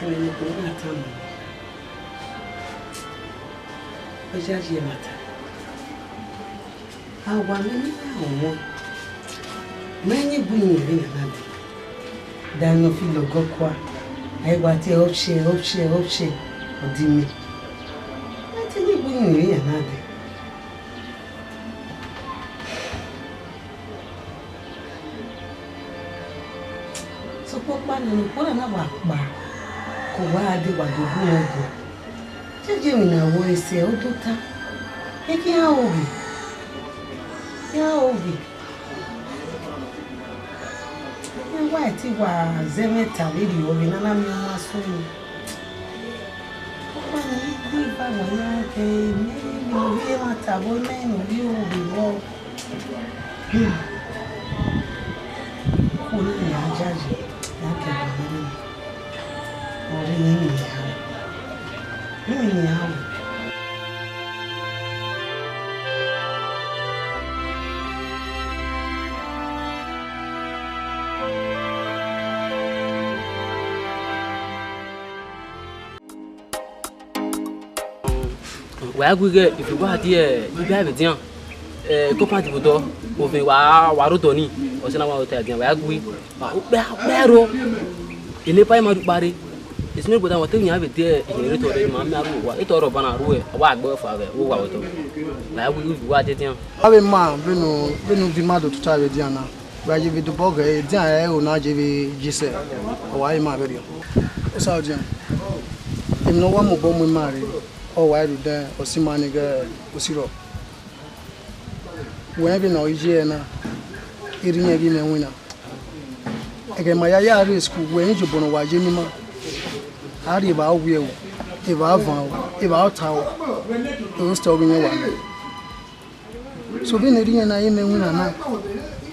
Ẹmwẹ ne okhuo na tama. Iyayi ẹmwata. A wa mẹ ne iran wọn. Mẹ yin bu yin vbe iran na dee. Da nọ fi lọgọ kua. A i wa tie ọpshẹ, ọpshẹ, ọpshẹ. Ọ di mẹ. Mẹ te yin bu yin vbe iran na dee. Sokpan ọkpa nọ, ne okhuo na na wa kpa, ke owa gha dee wa do gu mwẹ guan. Jeje emwi ne a wọọ ẹsẹ, ọ do ta. Eke iran ho ghe, iran ho ghe. Iran wa ti wa zẹ mwẹ ta vberriọ vbe ne a na miẹn ọmwa sunu. Ọkpa ne I gu iba wa ya kẹ, mẹ ne ovbi ẹmwata vbọ, mẹ ne ovbi ohu vbọ. Hmm. Ku ne ya yayi, ya kẹ vbe mwẹ. Ọ rre ne I miẹn aro. I miẹn aro. Wa gu ighe ivbi uwa die iba vbe edian. Eh, compound vbe odọ, ovẹn wa, wa rre odọ ni, ọ sẹ ne a wa ta edian, wa gu i. Ukpẹ, ukpẹ ro. Ene pa ima rhie ukpa rre. Esi ne brother wa te yan vbe de iyẹn rre tọrọ ima, ma ru wa. Etọ rọ ba na ru ẹ, wa gbe fa vbe, wo wa wẹ tọ. Wa gu ivbi uwa die edian. Avbe ima vbene, vbene ubi ima do tota vbe edian na. Wa ye vbe dobọ ghẹ edian ẹre na je vbe ye sẹ, ọ wa re ima vberriọ. Osa odian, emwi ne ọ wa mobọ mu ima rre, ọ wa rhunmwuda ọse ima ni ghẹ osiro. Wẹ rẹn vbene ọ ye ẹre na, erha irẹn ghi mwẹ winna. Ẹghẹ ma ya ya rre school, wẹ rẹn iyobọ ne ọ wa ye ne ima, a rhie evba owiẹ o, evba avan o, evba ọta o, hostel ọ ghi mwẹ wa nẹ. So vbene erha irẹn na ye mwẹ winna na,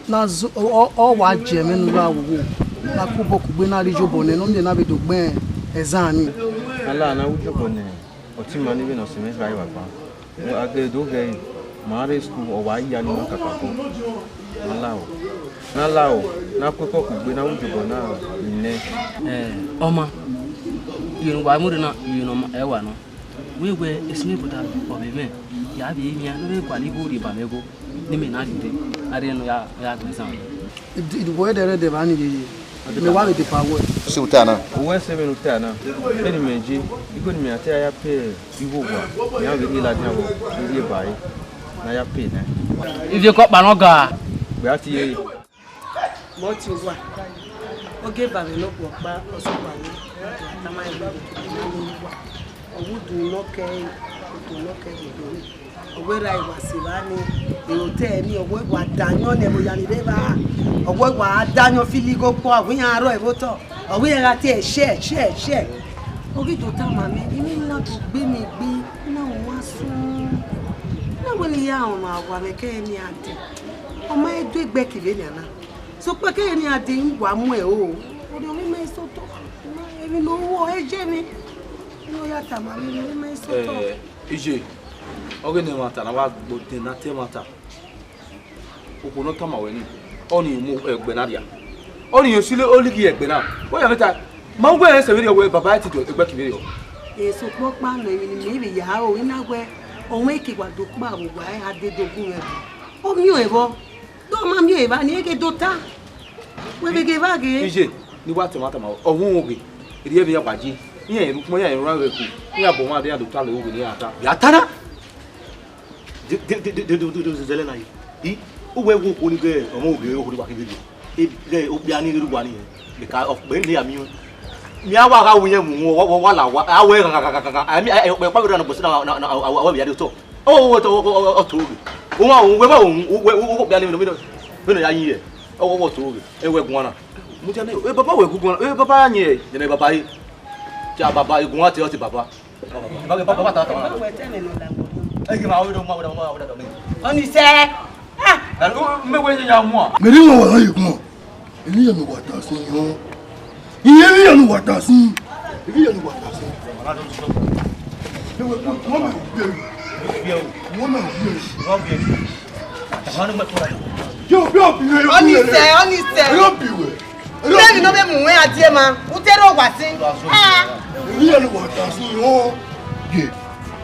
na zẹ, ọ, ọ, ọ wa jẹ mwẹ ne u gha wowo, na ku obọ kugbe na rhie iyobọ nẹ, ne ọ miẹn na vbe do gbẹn exam ni. Ala na wu iyobọ nẹ ọtẹn ima ni vbene ọ sẹ mwẹ gha evba gba. A gele do ghẹ ẹre, ma rre school, ọ wa ya ne ima kakabọ. Na la o, na la o, na ku obọ kugbe na wu iyobọ na nẹ. Eh, ọma, iye ne uwa mu rre na, iye ne ọma, ẹ wa nọ. Wẹ wẹ, esi ne brother ọ vbe mwẹ, ya vbe miẹn ne ọ vbe gualọ igho rhie ba mwẹ igho, ne imẹ na rhie rre, a rre ne ọ ya, ọ ya gbẹn zan. Idubo ẹdẹrẹdẹ vba ni yeye, mẹ wa vbe depa wẹ. Sẹ vbe ota na. Owẹ sẹ vbene u ta na, vbene imẹ je, igho ne imẹ ya te a ya pay igho owa, ne iran vbe rhie ladian vbọ, vbe rhie ba ẹre, ne a ya pay nẹ. Ivie kọkpa nọ ga. Gbe a tie ẹre. Mẹ ọtẹn uwa, ogieva vbe ne okhuo ọkpa, ọ sẹ uwa ni, ọ tama ẹre vbe ne uwa, ọ wu udu nọ kẹ ẹre, udu nọ kẹ ẹre vbe ne. Ọ wẹ ra wa sẹ evba ni, ero te ẹre ni, ọ wẹ wa da ayọn nẹ vbe oya ni rre evba, ọ wẹ wa da ayọn fili igho kpọ, ọ wẹ iran rrọọ ẹvbo otọ, ọ wẹ iran gha tie ẹshẹ, ẹshẹ, ẹshẹ. Ọ ghi do tama mẹ, emwi na do gbe mẹ egbe, na wan sun. Na wẹ ne I ya rọnmwẹ owa vbe ẹkẹrẹ ne iran dee. Ọ ma he do egbe ke vbenian na. Sokpan ẹkẹrẹ ne iran dee, I wa mu ẹre o. Orhiọn mwẹ ma i sẹ otọ. Emwi ne ọ ru ọre ye mwẹ. Ne ọ ya tama mwẹ, emwi mwẹ ma i sẹ otọ. Eh, iye, ọghe ne ẹmwata na wa gbe odẹ na te ẹmwata. Okhuo ne ọ tama ruẹ ni, ọnii mu ẹgbẹ na rria. Ọnii si olighi ẹgbẹ na. Wẹ ya mwẹ ta, ma uwẹ rẹn sẹ vberriọ wẹ baba ẹre te do egbe ke vberriọ. Sokpan ọkpa nọ, emwi ne imẹ vbe ya ro, I na wẹ, ọ wẹ ke wa do kpa vbe owa ẹre, a dede ogun mwẹ. Ọ miẹn ọẹn vbọ, do ma miẹn evba ni, e ghe do ta. Wẹ vbe ghe evba ghe. Iye, ne I wa tama tama, ọ wu oghẹ, erriọ emwi iran wa yi, iran rhie ukpọn, iran rhie orhan vbe ku, iran bu ọmwa dee, iran do ta lele oghẹ ne iran ta. Ya ta na. De, de, de, de, de, de, de, zẹlẹ na yi. I, uwẹ wo koni gẹ ọmọ oghẹ ohori wa kevbe. E, gẹ okpia ni ghe uwa ni. Bika ọkpẹ ne ya miẹn. Mi a wa gha wu yẹn mu, wa, wa, wa la wa. A wẹ gha, gha, gha, gha, gha. A mi, a, a, ọkpẹ pa na gbọsi na, na, na, a, a, a wẹ ya de otọ. O, o, o, o, o, o, to ghe. O ma, o, wẹ ma, o, o, wẹ, o, o, okpia ni, mi, mi, mi, mi, mi, ya yi yẹ. O, o, o, to ghe. E wẹ guan na. Mu dia nẹ, e baba wẹ gu guan na. E baba ya yẹn. Nene baba yi. Ja baba, e guan te, ọ te baba. Baba, baba, baba, ta, ta, ta. Ẹ ghi ma, wẹ do ma, wẹ do ma, wẹ do ma. Ọni sẹ. Ah! Ẹ, o, mẹ wẹ ya mu a? Mẹ rhie wọn wa ye guan. Eni ya nu wa ta sin yọn. Iye eni ya nu wa ta sin. Eni ya nu wa ta sin. Ẹ wẹ, wọ́n mẹ wọ́n mẹ wọ́n mẹ. Yo, yo, yo. Ọni sẹ, ọni sẹ. Yo, bi wẹ. Lẹ́yìn náà bẹ́ẹ̀ mú wọn adìẹ ma, ń tẹ́rọ wá sí. Ah. Eni ya nu wa ta sin yọn. Ye.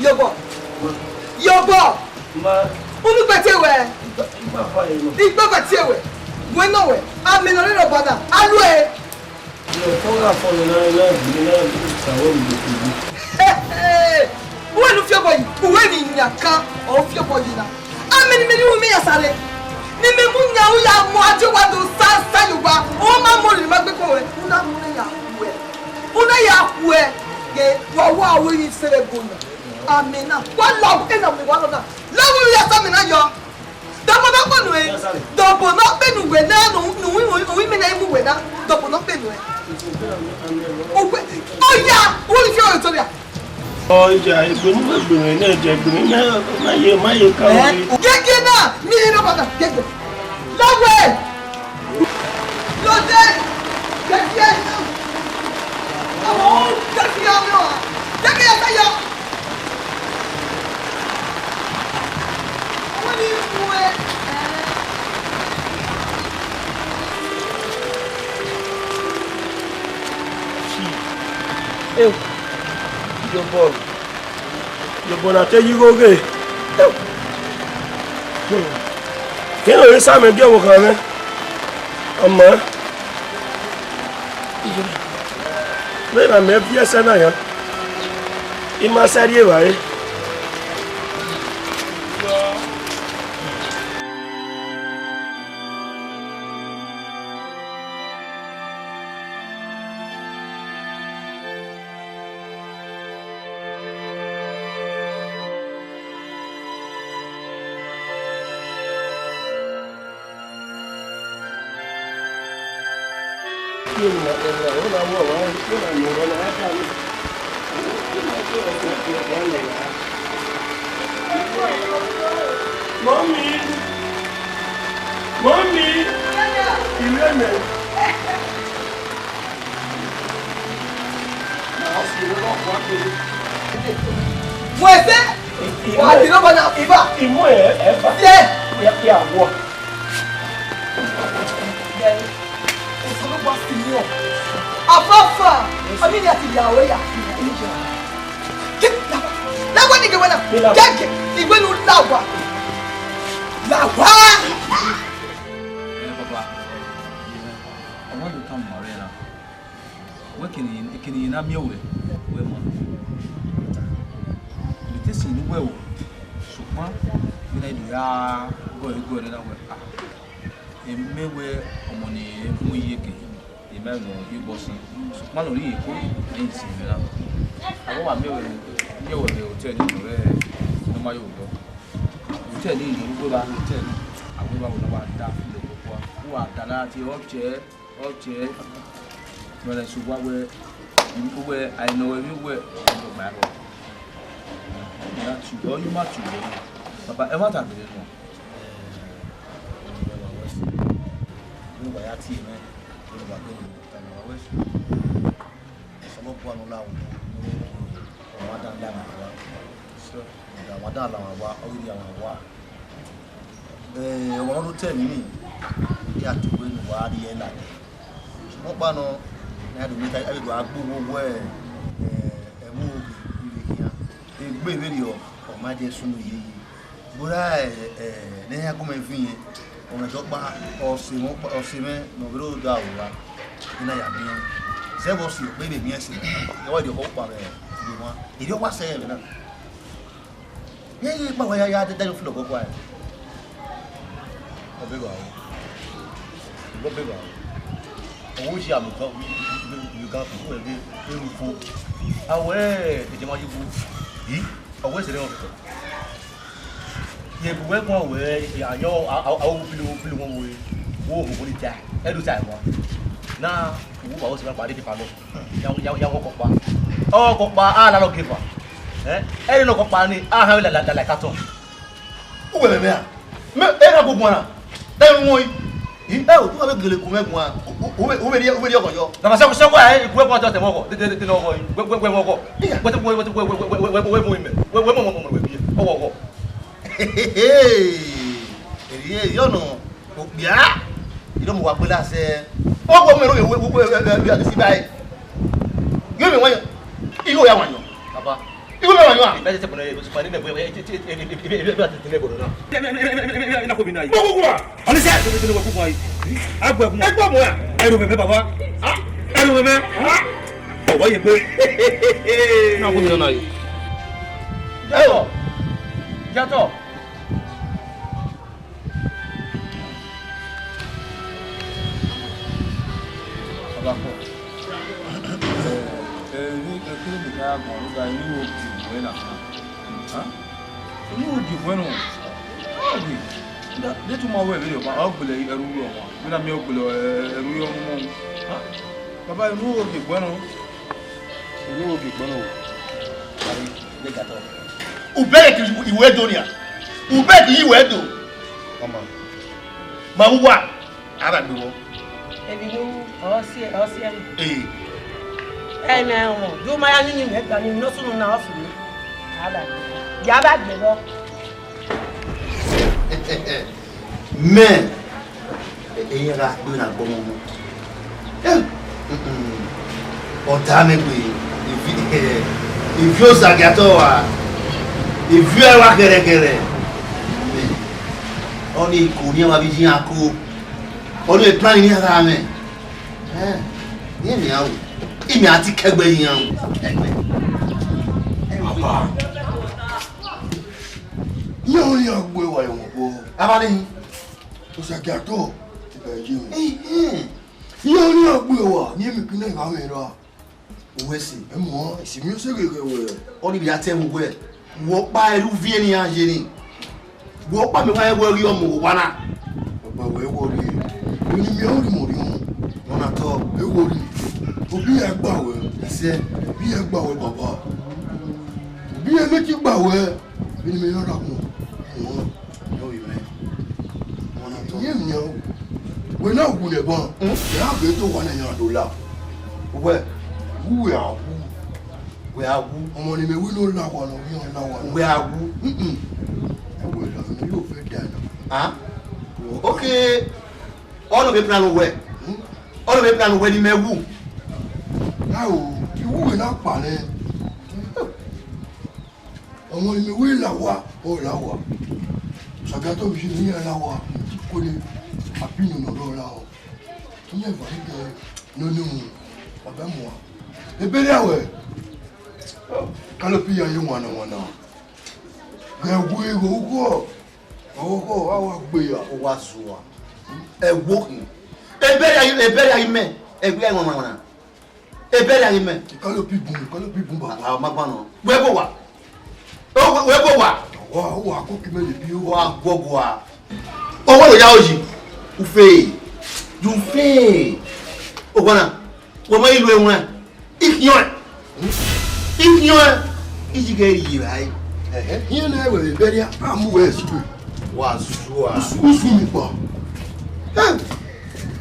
Yobọ. Yobọ. Ma. Unu gbe tie wẹ. Igba, igba fa ye nọ. Igba fa tie wẹ. Wẹ nọ wẹ. Amẹ nọ rre Ọba na. A lu ẹre. Ye ọtọ gha fọ nẹ na, na, na, na, ta wẹ mu gbe. Uwẹ ne u fi obọ yi, uwẹ ne iyan kan, ọ fi obọ yi na. Amẹ ne imẹ ni ru imẹ ya sare. Ne imẹ mu yan u ya mu adio wa do sa, sa ye owa. Ọ ma mu rhie ma gbe ko wẹ. U na mu ne ya khuẹ. U na ya khuẹ. Ghe, wa wa wẹ vbe sẹ vbe ebo na. Amẹ na. Wa la ena mu wa lọ na. La wẹ ya sa amẹ na yọ. Dọbọ nọ kpenu ẹ. Dọbọ nọ kpenu wẹ na, nu, nu, nu, nu, imẹ na i mu wẹ na. Dọbọ nọ kpenu ẹ. Oya, wo ni fi ọrọ to ria. Ọ, ja, egbe ne uwẹ gbe mwẹ nẹ, ja, egbe ne ma, ma ye, ma ye ka. Eh, gege na, mi ni rọba na, gege. Lọwẹ. Lọdẹ. Gege na. Ọmọ, gege ya mi ọ. Gege ya ta yọ. Ọmọ ni mu ẹ. Ew, yobọ, yobọ na te yi igho ghe. Ew. Kene ọre Sam gie ọvbokhan mwẹ, ọ maan. Vbene a mẹ viọ ẹsẹ na yan, I ma sẹ rri evbare. Mọmi, mọmi, ìwé mẹ. Wẹsẹ, wà á di nọmba na, Iva. Imọ ẹ, ẹ ba. Yẹ. Ya, ya wọ. Osanobua si yọ. Afafa, ọni ni a ti ya ore ya. Ke, la, la wa ni ke wena. Ke, ke, iwenu la wa. La wa. Ẹ, baba. Ọmọ do tama mwẹ ọre na. Wẹ kene, kene ne a miẹn wẹ, wẹ ma. Mẹ te sẹ ne uwẹ o, sokpan, vbene a do ya gọe gọe nẹ na wẹ, ah, mẹ wẹ ọmọ ne mu iyeke, I ma nọ ye obọ si, sokpan ne ọ rhie eko, ne I sẹ mwẹ na. Avbe ọ wa miẹn wẹ, miẹn wẹ vbe hotel ni nọ rẹ, ne ọ ma ye otọ. Hotel ni nọ, ugbo evba hotel ni, avbe evba wẹ ne ọ wa da filo kpokpua, u wa da na tie ọ tie. Ọ tie, wẹ na sẹ owa wẹ, wẹ, a i nọ wẹ vbe wẹ, ọ ma rrọọ. Ya tie, ọ ye ma tie wẹ. Baba, ẹmwata gele nọ. Tie mwẹ, Osanobua gele ne tama ruẹ wẹ, Osanobua ne ọ la wu, ọmwa dan la mwẹ wa. So, ọmwa dan la mwẹ wa, ọ ghi rhie mwẹ wa. Eh, ọmwa ne ọ do ta emwi nii, ya tugbe ne uwa rhie ladian. Sokpan ọkpa nọ, ne a do miẹn ta, a vbe do gha gbe uwu wẹ, eh, ẹvbo ghi vbe khian. Egbe vberriọ, ọ ma je sunu yeye. Bora, eh, eh, ne iran gu mwẹ viẹn, ọmwa dọkpa, ọ sẹ mwẹ ọkpa, ọ sẹ mwẹ ne ọ vbe rre odaro ra, I na ya miẹn. Zẹ vbe ọ si, ọ kpe vbe miẹn sẹ, ọ wa rhie ọkpa vbe, vbe wan. Erriọ wa sẹ ẹmwẹ na. Iran ye kpa wa ya, ya, da, da, filo ọkọ kua. Ọ be vba o. Ọ be vba o. Ọ wo ji ame kan, wi, wi, wi, wi kan fo, wi, wi, wi, wi fo. A wẹ, eje ma yi wu. Yi? Ọ wẹ sẹ ne ọ fẹfẹ. Ye bu wẹ guan wẹ, ayọn, a, a, a, wo pilo, wo pilo wọn wo, wo ho ni ta. Ẹ do ta wọn. Na, wo ba wo sẹ ma kpa de pepa nọ. Ya, ya, ya wọ ọkọkpa. Ọkọkpa, a la lọ geva. Eh? Ẹ rẹ ne ọkọkpa ni, a han la, la, la, la carton. Uwẹ mẹ mẹ a? Mẹ, ẹ na gu guan na. Ẹ mu yi. Ẹ o, tu ma vbe gele gu mẹ guan. U, u, u vbe, u vbe rhie, u vbe rhie ọghọ yọ. Na ma sẹ, sẹ wa, ẹ, gu ẹ guan tọ tẹ mọ ọghọ. De, de, de, de, ọghọ yi. Wẹ, wẹ, wẹ, ọghọ. Iya. Wẹ, wẹ, wẹ, wẹ, mu mẹ. Wẹ, wẹ, mọ, mọ, mọ, wẹ, ọghọ, ọghọ. Erriọ, erriọ nọ. Okpia, I do mu uwa gbele asẹ. Ọ wẹ mwẹ ro, wẹ, wẹ, wẹ, wẹ, wẹ, wẹ, wẹ, wẹ, igho mwẹ wa yọ. Baba. Igho mwẹ wa yọ a? Ẹ tete bọnọ, ẹ, ẹ, ẹ, ẹ, ẹ, ẹ, ẹ, ẹ, ẹ, ẹ, ẹ, ẹ, na ko bi na yi. Gbogbo wa. Ọni sẹ. Ẹ tete ne wa ku wa yi. A gbẹ kun. Ẹ gbọ mọ ya. Ẹ ro mẹmẹ baba. A, ẹ ro mẹmẹ. A, ọwọ ye gbe. Na ko bi na yi. Yàtọ̀. Yàtọ̀. Ọbakọ, eh, eh, emwi ne I ka ya guan rhunmwuda emwi ne u gie wẹ na. Ha? Emwi ne u gie wẹ nọ. Ọ ghi. Da, de tu ma wẹ vberriọ ọmwa, ọ gbele ẹrhu ye ọmwa. Vbene a miẹn ọ gbele, eh, ẹrhu ye ọmwa. Ha? Baba, emwi ne u gie wẹ nọ. Emwi ne u gie wẹ nọ. Gari, de gatọ. Ubẹghe ke iwẹ do nia. Ubẹghe ke iwẹ do. Ọma. Ma vbe uwa. A gha gbe vbọ. Emwi ne ọ si, ọ si ẹre. Ee. Ẹ na ẹmwẹ, do ma ya ni ni mẹ gba ni ne ọ sunu na ọ sunu. A gha gbe vbọ. Ya ba gbe vbọ. Mẹ, eyẹn gha kpe na gbọmọmọ. Eh, mm, mm. Ọ da mẹ gbe, ivi, eh, ivi Osagiatọ wa, ivi ẹre wa gẹrẹgẹrẹ. Mẹ, ọni iko ni a ma vbe yi iran ko. Ọni plan ni a gha mwẹ. Eh, iran ru. Imẹ a ti kẹgbe iran ru. Ẹgbẹ. Papa. Iran ru iran gbe wa ẹmwẹ ọkpọ. Aba ni. Osagiatọ, ti bẹ ye. Eh, eh. Iran ru iran gbe wa, ni emwi kina gha mwẹ ra. Uwẹ sẹ, ẹ mọ, esi mi ose gheghẹ wẹ. Ọ ni vbe a tẹ vbe uwẹ, wẹ ọkpa ẹre uviẹn ne iran ye ni. Wẹ ọkpa mẹ wa rẹn wẹ ọ rhie ọmọ owa na. Ọkpa wẹ wọ rhie. Emwi ne imẹ ọ rhie mẹ ọ rhie ọmọ. Ọ na tọ. E wọ rhie. Obi ya gba wẹ. Ẹsẹ. Obi ya gba wẹ baba. Obi ya mẹ ti gba wẹ. Emwi ne imẹ ya rha kpọn. Ọ. Yọ vbe mẹ. Ọ na tọ. Iye miẹn o. Wẹ na wu nẹ ban. Hmm? Ẹ a be to wa na yan do la. Uwẹ. Wu wẹ a wu. Wẹ a wu. Ọmọ ne mẹ wi ne ọ la wa nọ, ọ la wa nọ. Wẹ a wu. Mm-mm. Ẹ wẹ la, mi yóò fẹ́ da na. Ah? Okay. Ọnọ vbe plan wẹ. Hmm? Ọnọ vbe plan wẹ ni mẹ wu. Awo, iwu wẹ na kpa nẹ. Ọmọ ne mẹ wi la wa, ọ la wa. Sagiatọ mi si ne iran la wa, ti kole, a bi nọ nọ la ọ. Iran va ni gẹ nọ ne mu, ọ bẹ mu a. Ebere awẹ. Kalopi ya ye wana wana. Gẹ wu igho ughọ. Ọghọ, a wa gbe ya. Ọ wa zua. Ẹ wo khin. Ebere ayi, ebere ayi mẹ. Ẹ gbe ya wana wana. Ebere ayi mẹ. Kalopi bun, kalopi bun ba. A ma gba nọ. Wẹ go wa. O, wẹ, wẹ go wa. Wa, wa ko ki mẹ le bi o. Wa go go wa. Owó ló yá òyì. Ufe. Ufe. Ogbana. Wọ́n mọ ìlú ẹ̀wọ̀n. Ikhiọ́n. Ikhiọ́n. Iji gẹ ri yìí báyìí. Ẹ̀hẹ́. Ìyẹn náà ẹ̀wẹ̀ bẹ̀rẹ̀ àmúwẹ̀ ẹ̀sùn. Wà á sùn wà. Usu mi pa. Ẹ.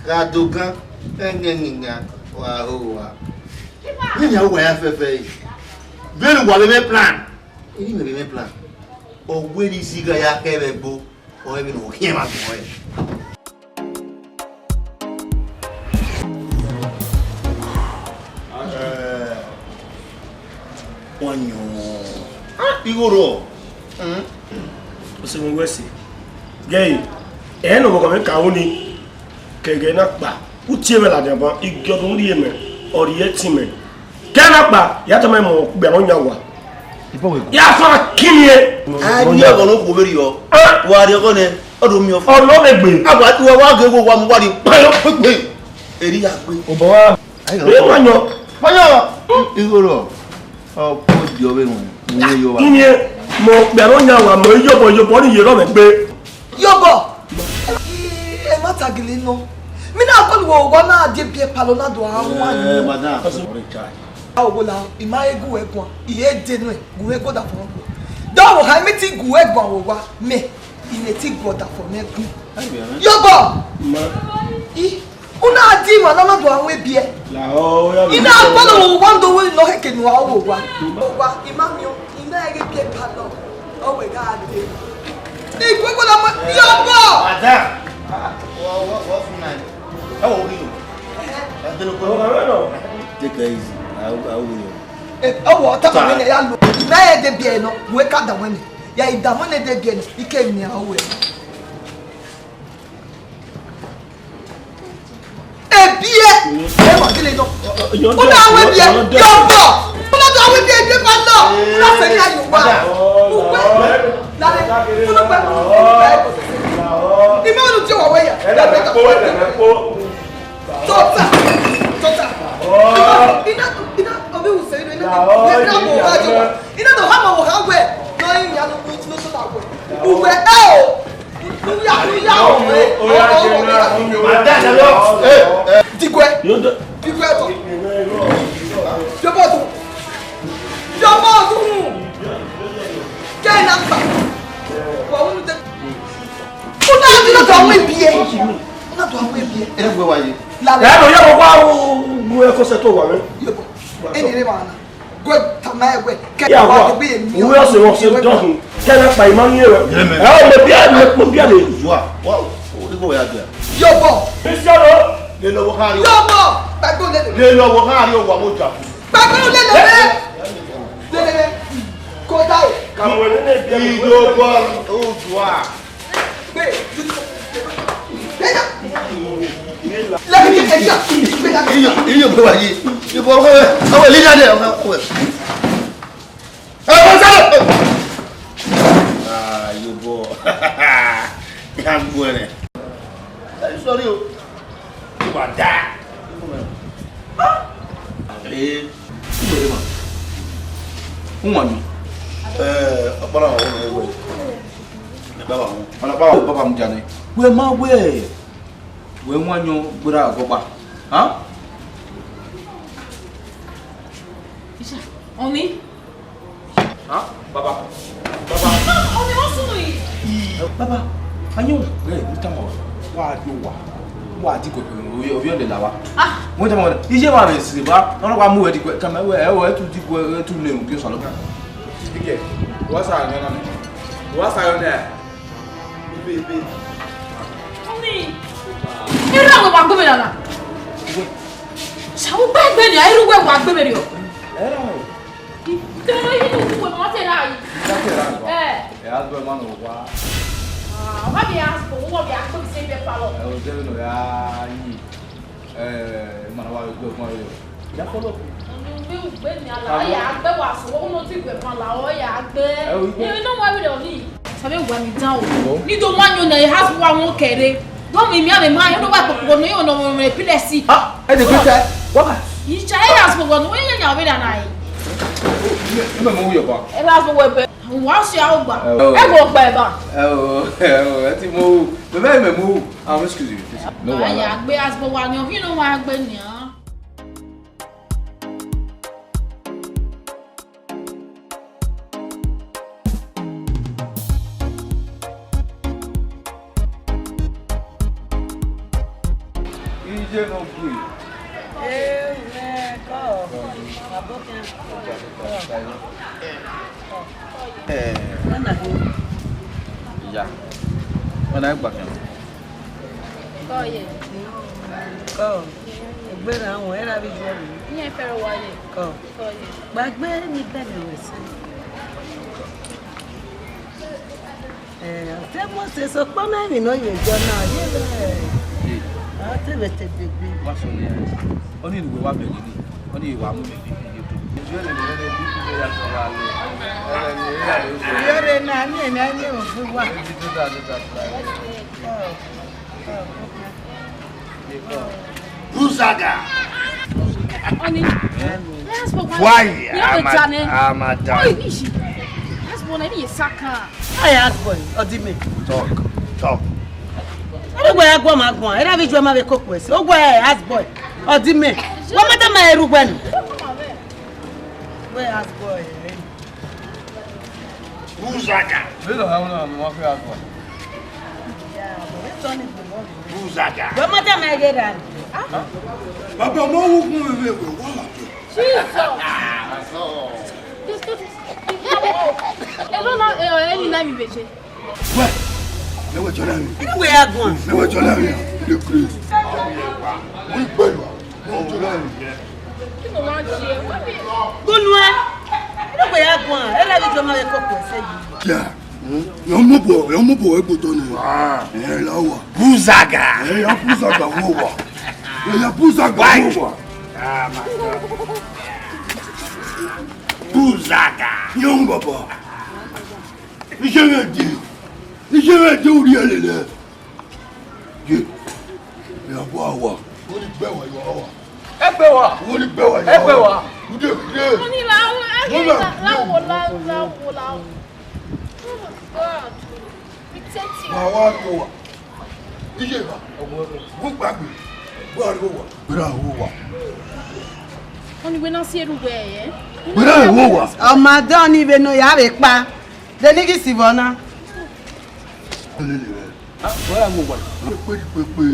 Gha dogan, ẹngẹngẹnga, wa ho wa. Vbene a wa ya fẹfẹ yi. Vbene uwa vbe mwẹ plan. Eni mẹ vbe mwẹ plan. Ọ wẹ ne izi gha ya khẹ vbe ẹgbo, ọ rẹn vbene ọ khian ma gbẹn ọnrẹn. Wa yọn. Ah, igho rrọọ. Osemwẹ wẹ ẹse. Gẹe, ẹre ne ọvbokhan mwẹ ka ru ni, ke ẹghẹ na kpa, u tie mwẹ ladian ban, igiọdun rhie mẹ, ọ rhie ẹtin mẹ. Ke ẹghẹ na kpa, ya tama mẹ ukpia ne ọ yan owa. Ya fa kini e. A ni ọghọ ne okhuo vberriọ. Ah. Wa rrie ọghọ nẹ, ọ do miẹn ọfọ. Ọ nọ vbe egbe. A wa, wa, wa ghe wo wa mu wa rrie kpẹyọ kpekpe. Eri ya gbe. Obọ wa. Ẹ ma yọ. Ma yọ. Igho rrọọ. Ọ kpo diọ vbe wọn. Ine yo wa. Ine mo kpẹ no nya wa mo iyobọ iyobọ ni ye rọ mẹ gbe. Iyobọ. Ẹ ma ta gele nọ. Mi na kọlu wo wa na die biẹ palọ na do a wa ni. Eh, madam. A wo la, I ma egu ẹguan. I ye de nuẹ, gu ẹguan da fọ. Dọ wo ha mi ti gu ẹguan wo wa. Mẹ. I ne ti gu ọdafọ ne ẹkun. Iyobọ! Ma. I, u na di ima na na do a ru ebiẹ. La ọ, ọ ya. I na kpọlọ wo uwa ndo wẹ nọ heke ne uwa wo wa. Wa, I ma miẹn, I na ẹghẹ ebiẹ palọ. Ọ wẹ gha de. I kwe kwe na ma, Iyobọ! Ada. Wọ, wọ, wọ fun na. Ẹ wọ wi. Ẹ dele ko. Take it easy. I, I will. Ẹ, ọ wọ, ọ tama mwẹ nẹ ya lo. I na ẹghẹ ebiẹ nọ, wẹ ka da mwẹ nẹ. Ya i da mwẹ nẹ de biẹ nẹ, I ke miẹn aro ruẹ. Ebiẹ, ẹ wa gele nọ. U na ru ebiẹ, Iyobọ. U na do ru ebiẹ, ebiẹ ma nọ. U na fẹ ya yo wa. Uwẹ, lale, u na gba, u na gba. I ma ru tie wa wẹ ya. Tota, tota. Ina, ina, obi wuse ina, ina, ina mo ha jo. Ina no ha mo ha we. No yin ya no, no tota we. Uwe e o. Uya, uya o we. Oya je na, omi o. Digwe. Digwe to. Iyobọ to. Iyobọ to. Ke na pa. Wa unu te. U na di na do a ru ebiẹ. U na do a ru ebiẹ. Ẹ gbe wa ye. La. Ẹ no ya wa ru ẹkọsẹ to wa mwẹ. Iyobọ. Eni re ma na. Gwe tama ẹwe. Ke ya wa wa. Gbe mi. Uwe ọse wọn se dọhin. Ke na pa ima ni ẹwe. Ẹ o me bia, me bia le. Zua. Wa, o ni ko ya bia. Iyobọ. Isoro. Le lo wo khari. Iyobọ. Pẹpẹ le. Le lo wo khari o wa mo ja. Pẹpẹ le le. Le le le. Ko da o. Ka mo ne ne bia. Iyobọ o zua. Iyo, iyo, gbe wa ye. Ibo, awe, awe, leader de, awe. Ẹ wọ́n sáré. Ah, Iyobọ. Ya gbọ́ rẹ̀. Ẹ sọrí o. Ìwà dáa. Ee, ìwé ma. Ń wà mí. Ẹ, ọ̀pọ̀lọpọ̀ àwọn ọmọ ẹgbẹ́. Ẹ bá wa wọn. Ọ̀nà bá wa bá wa mú jáde. Wẹ́ẹ́ má wẹ́ẹ́. Wẹ wan yọn gberra ọgọgba. Ha? Iṣẹ, ọni. Ha? Baba. Baba. Ọni wọn sunu yi. Baba, anyo, ẹ, mi tama wa. Wa do wa. Wa di ko ko, obi obi ọdẹ la wa. Ah. Mo tama wa. Iye wa be se ba. Ọna wa mu we di ko. Tama we, ẹ o, ẹ tu di ko, ẹ tu ne mu bi o salo. Ike. Wa sa na na. Wa sa yo ne. Ọni, erha wẹ wa gbe mwẹ na na. Sẹ u gbe egbe nian, erha wẹ wa gbe mwẹ rriọ. Erha wẹ. Ke inú uwẹ ma te ra yi. Ẹ. Ẹ a do ẹ ma nọ wa. Ah, wa bi a ko, wa bi a ko se be pa lọ. Ẹ o de no ya yi. Eh, mana wa gbe ọgbọn rẹ. Ya follow. Ọni ugbe ugbe ni ala, ọ ya gbe wa so, wo no ti gbe pan la, ọ ya gbe. Ẹ, o gbe. Ẹ, no wa bi rẹ ọni. Sabe wa mi dan o. Ni do ma nyo na, e house wa won kẹre. Do mi mi ame ma, yo no wa koko no yo no mo me pilesi. Ah, ẹ de gbe tẹ. Wa ba. Yi cha e house wa no, we nya nya we na na e. Ẹ mẹ mo yọ ba. E house wa be. Wa si a ogba. Ẹ, o. E go gba ba. Ẹ o, ẹ o, ẹ ti mo. Bẹbẹ mẹ mo. Ah, excuse me, please. No wahala. Aya gbe as bo wa ni, ovie no wa gbe nian. Ye no gui. Eh, eh, kọ. Abọkẹn. Eh. Ana ho. Ya. Ana gba kẹn. Kọ ye. Kọ. Egbe na wọn, era bi jọ mi. Iye fẹrẹ wa ye. Kọ. Kọ ye. Gbagbe ni bẹghe wẹ sẹ. Eh, te Moses, okpọnọ emwi ne ọ ye jọ na, ye vbe, a te vbe te degbe. Wa sọ ne, ọni ne uwẹ wa bẹghe ni, ọni wa mu mẹ bi ye to. Iyore na, ni ena ni ofu wa. Buzaga. Oni. Let's go. Why? You know the channel. I'm a, I'm a dad. Oh, you need. Let's go. Let me suck her. Hey, house boy, Odime. Talk, talk. Ogwe ya guan ma guan, era vbe ijuẹ ma vbe koko ẹse. Ogwe house boy, Odime. Wa ma da ma eru wẹ nu. Wẹ house boy, eh. Buzaga. Vbe lọ ha una, ma fi agua. Buzaga. Wẹ ma da ma ghe ra. Baba, mo wu kun vbe vbe wa la ke. Jesus. Elo na, eh, eni na mi beje. Wẹ, lẹwẹ jọ na mi. Inu wẹ ya guan? Lẹwẹ jọ na mi. The Christ. Mo gbẹ lu. Lẹwẹ jọ na mi. Kí ló wá ń ṣe? Wọ́n mi. Gunu ẹ. Inu wẹ ya guan? Ẹ lẹbi jọ ma yẹ kọkọ ẹsẹ yìí. Ya. Ya mu bọ, ya mu bọ ẹgbotọ nẹ. Ẹ la wa. Buzaga. Ẹ ya buzaga wo wa. Ẹ ya buzaga wo wa. Ah, my God. Buzaga. Young baba. Iṣẹ́ rẹ̀ di. Iṣẹ́ rẹ̀ di orí ẹ̀ lélẹ̀. Ye. Ẹ ya bọ àwa. Wọ́n ní gbẹ̀wọ̀ yọ àwa. Ẹ gbé wa. Wọ́n ní gbẹ̀wọ̀ yọ àwa. Ẹ gbé wa. Ude, ude. Wọ́n ní la, la, la, wo, la, la, wo, la, wo. Oh my God. Protect him. Wà wá kó wa. Iye ba. Wọ́n gbàgbé. Wọ́n á rí wa. Gbéra wo wa. Wọ́n ní wẹ́n náà sí ẹrú wẹ̀ ẹ́. Gbéra wo wa. Ọmọ adé ọni ìwé nù yàrá pa. Denigisi vọ na. Lele rẹ. Ah, wọ́n yà wò wà. Pépépépé.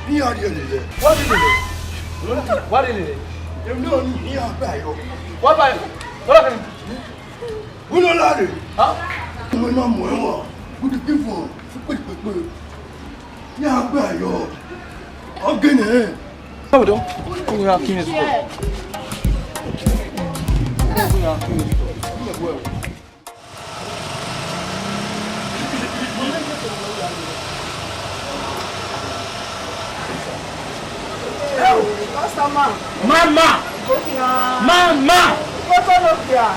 Ní adìẹ lè rẹ. Wọ́n rí lè rẹ. Wọ́n rí lè rẹ. Èmi náà ní ní àgbà yọ. Wọ́n bá yọ. Wọ́n bá yọ. Wọ́n lọ láre. Ah. Wọ́n máa mọ̀ ẹ́ wọ̀. Wọ́n ti kí fún ọ. Pépépépé. Ní àgbà yọ. Ọ̀gẹ̀nẹ̀. Come on, come on, come on. Customer. Mama. Mama. Ikoto no kpia.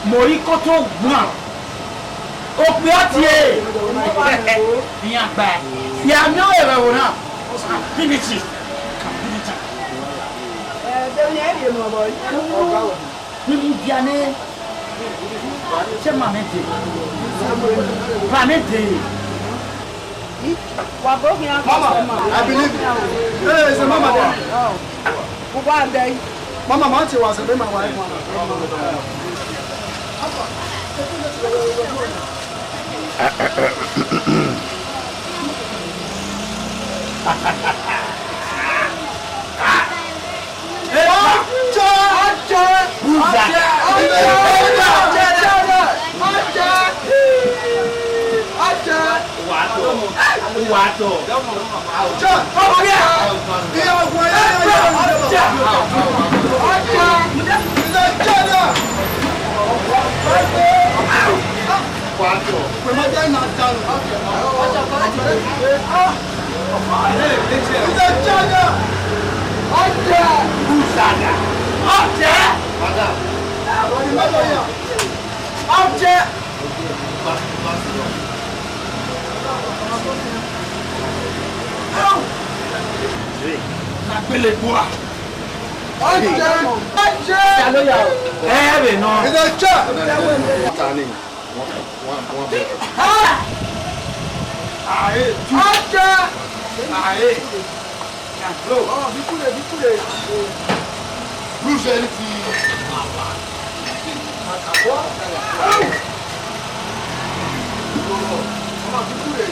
Mo ri ikoto guan. Okpia tie. Iyan gba. Ya mi o ere wo na. Ability. Ability. Eh, de ni e ye mo boy. Ni mu dia nẹ, se ma mẹ dee. Ba mẹ dee. Wa go here. Mama, I believe you. Hey, it's a mama there. Oh. Who go and die? Mama, ma ti wa se be ma wa. Agbele gbua. Ọjẹ, ọjẹ. Ẹ vbe nọ. Ìdè jẹ. Ae, ọjẹ. Ae. Bro. Oh, bikule, bikule. Blue shirt ti. Ọmọ bikule.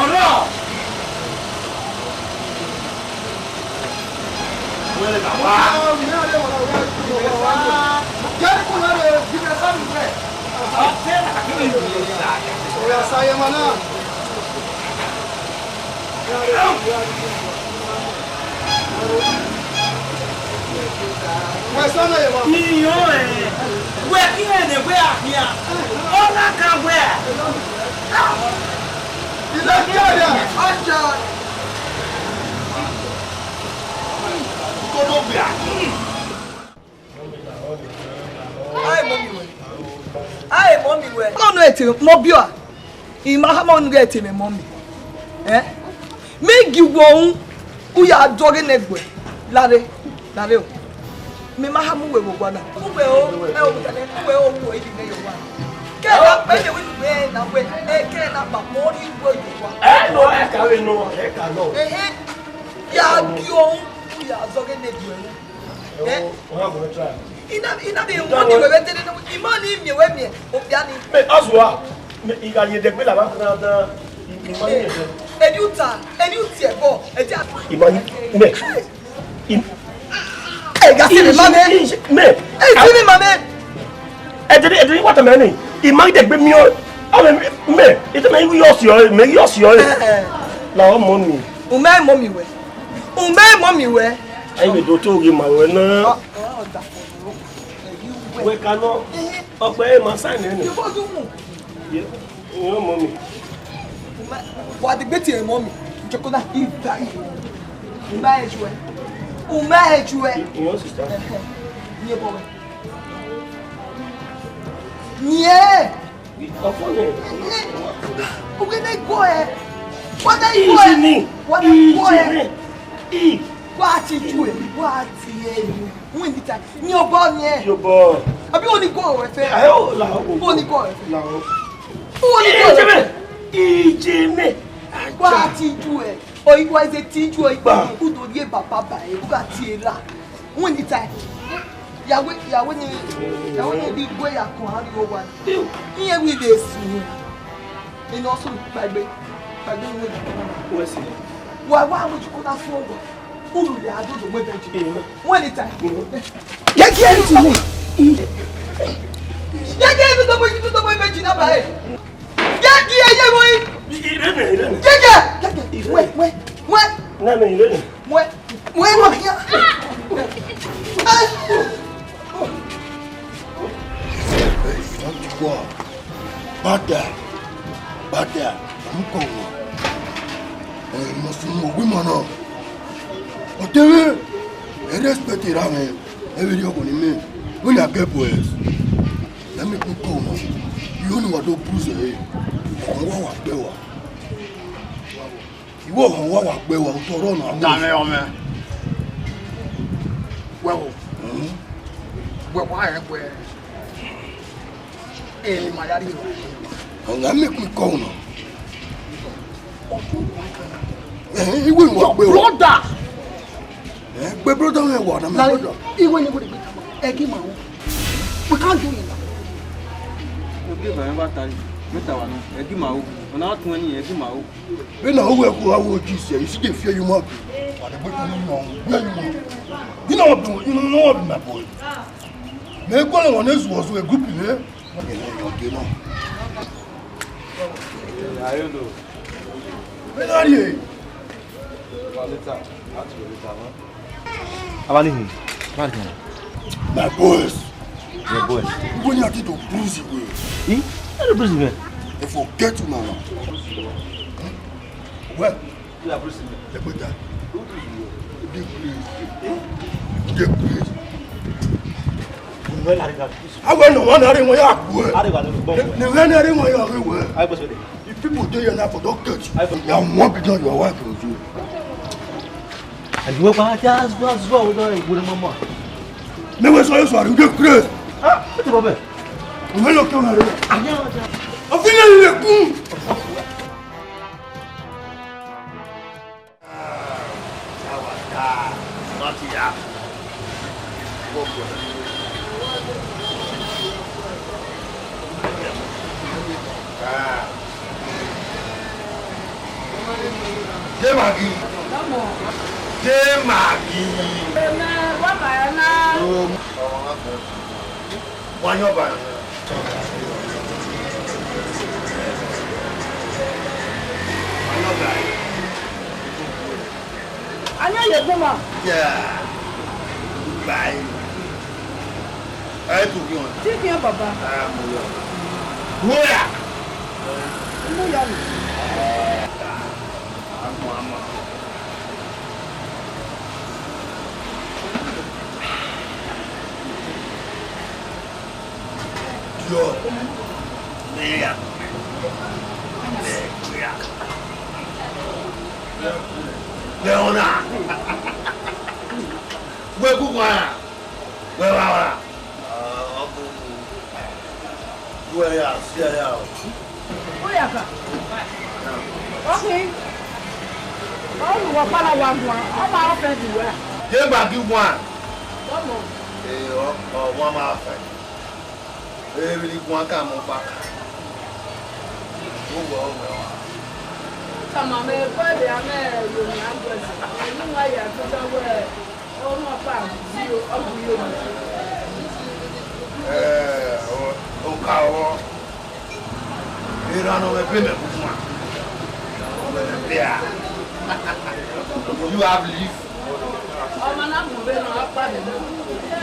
Ọ̀rọ̀. Iran ẹn, wẹ khin ẹn ne wẹ a khian, ọ na kan wẹ a. Ae mọmi wẹ. Ae mọmi wẹ. Ọmọ unu ẹte mọ biọ a. I ma khama unu ghe ẹte mwẹ mọmi. Eh? Me gie uwẹ uhunmwu, u ya dọghe nẹ gbe. Lare, lare o. Mẹ ma khama uwẹ vbe owa na. Uwẹ o, ẹ o, uwẹ o, uwẹ o, ibi nẹ ye owa. Kẹ na pẹ de wẹ unu gbe na wẹ, ẹ kẹ na pa mọ ri uwẹ ye owa. Ẹ nọ, ẹ ka vbe nọ, ẹ ka nọ. Ehe. Ya gie uhunmwu, u ya dọghe nẹ gbe. Eh? Ina, ina bi won ni wẹ vbe dede nẹ, ima ni miẹn wẹ miẹn, okpia ni. Me, Azua, me, I gha ye dẹgbe la vbe akran dan, I, I ma ni ẹdẹ. Eni uta, eni uti ẹbọ, ẹdẹ a- I ma ni, me, I, Ẹ gha si mi ma mẹ. I, I, me, Ẹ si mi ma mẹ. Ẹ dede, ẹ dede, wa tama ni, I ma ni dẹgbe miẹn, ọ mẹ, me, I tama ni, I ghi ọsi ọre, me ghi ọsi ọre. Eh, eh. La ọmọ ni. U mẹ mọmi wẹ. U mẹ mọmi wẹ. Ayi vbe do to ghi ma ruẹ na. Ọ, ọ, ọ da fọ ro. Wẹ ka nọ. Ọkpẹ ẹ ma sa nẹ nẹ. Iwọ du mu. Ye, iran mọmi. U mẹ, wa de gbe tie mọmi. Joko na i da i. U mẹ ẹ ju ẹ. U mẹ ẹ ju ẹ. Iran sister. Ẹhẹ. Ni ebo wẹ. Ni ẹ. Ọfọ nẹ. Uwẹ ne go ẹ. Wa ne go ẹ. Easy ni. Wa ne go ẹ. Easy ni. Wa ti ju ẹ. Wa ti ẹ. Win the time. Ni ọbọ ni ẹ. Yobọ. Abi oni go ẹ fẹ. Ayo la o. Oni go ẹ fẹ. La o. Oni go ẹ fẹ. Ijeme. Ijeme. Wa ti ju ẹ. Oyiwa is a teacher, oyiwa ni udo rhie baba ba e, u gha tie ra. Win the time. Yawe, yawe ni, yawe ni bi gbe ya kan ari owa. Iye wi le su. Ino su kpagbe. Kpagbe ni. Wẹ si. Wa, wa mu ju ko na fu owa. Ulu ya do do mu ebe ji. Win the time. Ye ki e ti ni. Ye ki e do do mu, do do mu ebe ji na ba e. Ye ki e ye wo. Irene, Irene. Ye ki e. Ye ki e. Wẹ, wẹ, wẹ. Na me Irene. Wẹ, wẹ, wẹ. Hey, don't you go. Bada, bada, I'm coming. Hey, must know we man now. Otebe, I respect it, man. Every day, I'm gonna make. When I get boys. Let me go now. You know what to prove, eh? Ọmọ wa wà pẹ́ wa. Ìwọ ọmọ wa wà pẹ́ wa, o tọrọ na. Dame ọmọ. Wẹ o. Mhm. Wẹ wa ẹ wẹ. Ẹ ma ya ri o. Ọ̀gá mi kún kọ́ ọ̀nà. Eh, ìwọ ìwọ pẹ́ wa. Brother. Eh, pé brother wọn wà na, my brother. Iwe ni wo de gbe tama. Ẹ gi ma o. We can't do it. Ogie ba ẹmwata yi, mẹta wa nọ, ẹ gi ma o. Ọna tun ẹni, ẹ gi ma o. Vbene ọ wẹ ẹko gha wo Jesus, you see the fear you must be. Wa de gbe tunu nọ, where you want. You know what, you know what, my boy. Mẹ kọlẹ wọn ne zuọ zuọ group ne. Ẹ nọ. Vbene a rhie. Abanihin. Abanihin. My boys. My boys. When you are to bruise you. Eh? How to bruise you? They forget you now. Well, you are bruising me. They put that. Who bruise you? They bruise. Eh? They bruise. Well, I got this. I went no one, I didn't want to go. I didn't want to go. The one I didn't want to go. I was with it. If people do you now for don't catch you, you are one billion, you are one billion. And you were just, just, just, with my mama. Me we so you sorry, you get grace. Ah, what the problem? You will not come here. I never. I feel like you. Dé Maggi. Dé Maggi. Ẹna. Wa yọ ba. Wa yọ ba. A na ye gun ma. Yeah. Bye. Ẹ tu kí wọn. Tí kí wọn bàbá. Ah, mo yọ. Wúrà. Mo yọ. Àmọ́, àmọ́. Yọ. Mira. Mira. Leona. Wẹ kúkú ara. Wẹ wá wá. Wẹ ya, si ya o. Ó yà kà. Ọkùnrin, ọ lù wọ pálá wa guan, ọ máa fẹ́ dùn wá. Ye gba gi wan. Ọmọ. Ee, ọ, ọ, wan máa fẹ́. Ee, vbili wan ka mọ gba ka. Ó wẹ, ó wẹ wa. Kama mẹ, bọ́ọ̀lù amẹ yòmí agbẹ̀sẹ̀. Ẹ̀yin wá yà tó dọ́wọ́ ẹ̀. Ọmọ pa, zero, ọmọ yòmí. Ee, o, o ka wọ. Erha ne ọ mwẹ ebe mẹ khukhua. Ọ mwẹ ebe a. You have leaf. Ọmọ na mu vbe nọ, ọ kpa vbe nọ. Ẹ,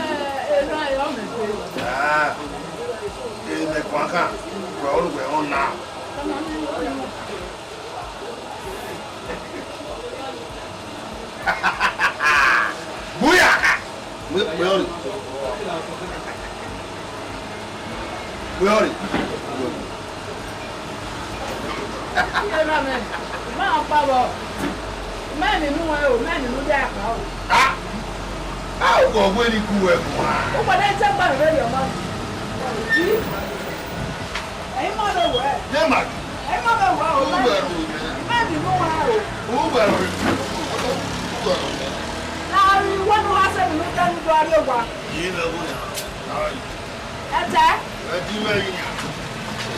erha ọmọ ebe. Ah, emẹ kuan kan, wẹ ọ ru wẹ ọ na. Buyaka! Wẹ, wẹ ọrị. Wẹ ọrị. Iye na mẹ, ma kpa vbọ. Mẹ ni nu wẹ o, mẹ ni nu ya kpa o. Ah! Ah, ugbọ wẹ ni ku wẹ guan. Ugbọ ne te gba rẹ yọ ma. Ẹ̀yin ma vbe wẹ. Ye ma. Ẹ̀yin ma vbe wẹ o. Ugbọ ro mẹ. Mẹ ni nu wẹ o. Ugbọ ro. Ugbọ ro mẹ. Na ri wẹ nu ha sẹ ni nu te nu do ari owa. Ye na wo ya. Ai. Ẹtẹ? Ẹ di wẹ yi ya.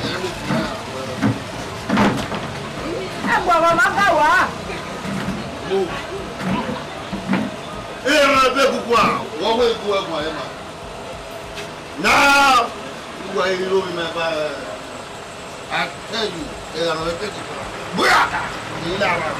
Ẹ mu fi ya. Ẹ gbọ ọmọ ma ga wa. Mo. Ẹ ma bẹ kuku a, wọ wẹ ku ẹ ma ẹ ma. Na, uwa yi ro mi ma ba. I tell you, ẹ ra no ẹ bẹ ti. Buyaka. Ila wa.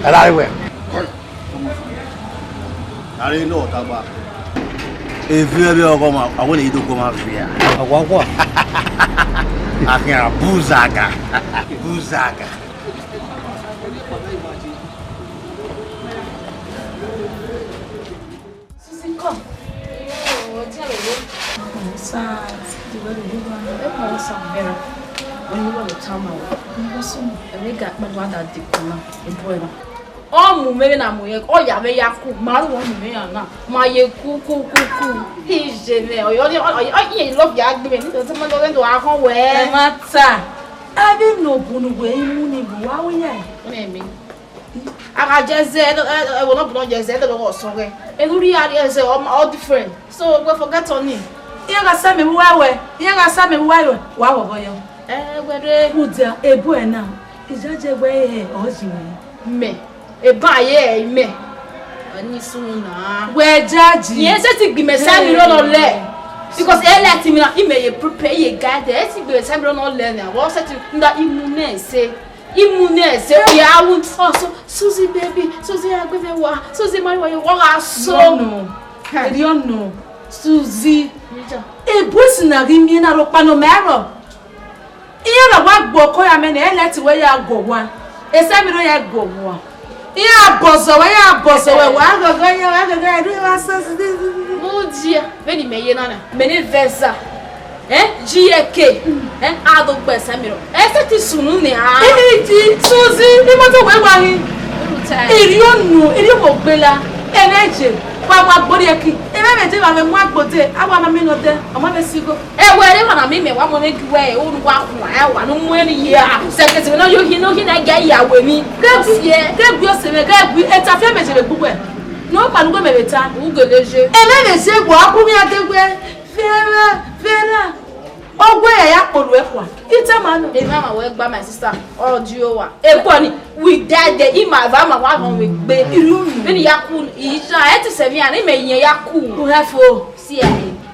Ẹra wẹ. A rre ne ọ tagba. Eviẹn vbe ọghọ ma, a wẹ ne I do gu ọmwa viẹ. Ọguọguọ. A khian buzaga. Buzaga. Susie, come. Oh, dear Lord. Sa, the way you do one. Eh, no, sa, Vera. When you want to tell me, ẹ vbe ga kpẹ wa da de kuna, e boy na. Ọ mu mwẹ vbe na mu yẹ, ọ ya vbe ya ku, ma ru ọ mu mwẹ ya na, ma ye ku, ku, ku, ku. Iye mwẹ, ọ, ọ, ọ, ọ, ọ, iye love ya gbe mwẹ, ni to ma do do a họn wẹ. Ẹ ma ta. Ẹ vbe no bunu wẹ imu ni bu wa wi yẹ. What do you mean? A gha jẹ zẹ, ẹ, ẹ, ẹvbo ne ọ bu nọ jẹ zẹ, ẹdẹ lọghọ sọghẹ. Enu rhie a rhie zẹ, ọ ma, ọ different. So, we forget on him. Iran gha sa mẹ vbe uwa ruẹ, iran gha sa mẹ vbe uwa ruẹ, wa vbọ yọ. Ẹ, wẹ rre. Udia, ebo ẹna, ijaje wẹ ẹre ọ yi mwẹ. Mẹ, eba ye ẹre mẹ. Ọni sunu na. Wẹ jaji. Yẹn sẹ ti gbi mẹ sẹ mi rọ nọ lẹ. Because ẹ lẹ ti mi na, I mẹ ye prepare, I ye guide, ẹ ti gbi mẹ sẹ mi rọ nọ lẹ na. Wọ sẹ ti nda imu nẹ sẹ. Imu nẹ sẹ, ya wu. Oh, so, Susie baby, Susie agbẹvẹ wa, Susie mari wa ye, wa gha so. No, no. Eriọ no, Susie. Ebo esi na ghi miẹn na rhọkpa nọ mẹ rọ. Iran na wa gbe ọkọ ya mẹ nẹ, ẹ lẹ ti wẹ ya guọ wa. Esẹ mi rọ ya guọ wa. Iran bọzọ wẹ, iran bọzọ wẹ, wa gọgọ ya, wa gọgọ ya, do wa so. Mudia, vbene imẹ ye na na, mẹ ne vẹ ẹza. Eh, G A K, eh, a do gbe ẹsẹ mi rọ. Ẹsẹ ti sunu ni a. Iji, Susie, imoto wẹ wa hin. Unu ta. Iriọ nu, iriọ wo gbela. Ẹmwẹ je, wa mu agbo rrie ẹki. Ẹmwẹ vbe je, wa vbe mu agbo dee, a wa ma mi nọ dẹ, ọ ma vbe si igho. Ẹ wẹ, ẹ wa na mi mẹ, wa mu ẹmwẹ gi wẹ, unu wa khuan, ẹ wa ne u mu ẹre ye a. Sẹkẹti vbe ne ọ yo hin, ne ọ hin na ga ya wẹ ni. Ghẹ gui, ghẹ gui ọse mwẹ, ghẹ gui, eta fi ẹmwẹ je vbe gbe uwẹ. Ne ọ kpa ne uwẹ mẹ vbe ta. U gele je. Ẹmwẹ vbe je, wa ku mwẹ a de wẹ. Vera, vera. Ọ wẹ ya ya kpolo ẹkhua, I tama nọ. Emwa ma wẹ gba my sister, ọ di owa. Ekwọ ni, we die there, ima eva ma wa họn vbe egbe. Irhiunu. Vbene I ya ku, I ya, ẹ te sẹ mia, ne imẹ iyẹn ya ku. U have fo. Si ẹ.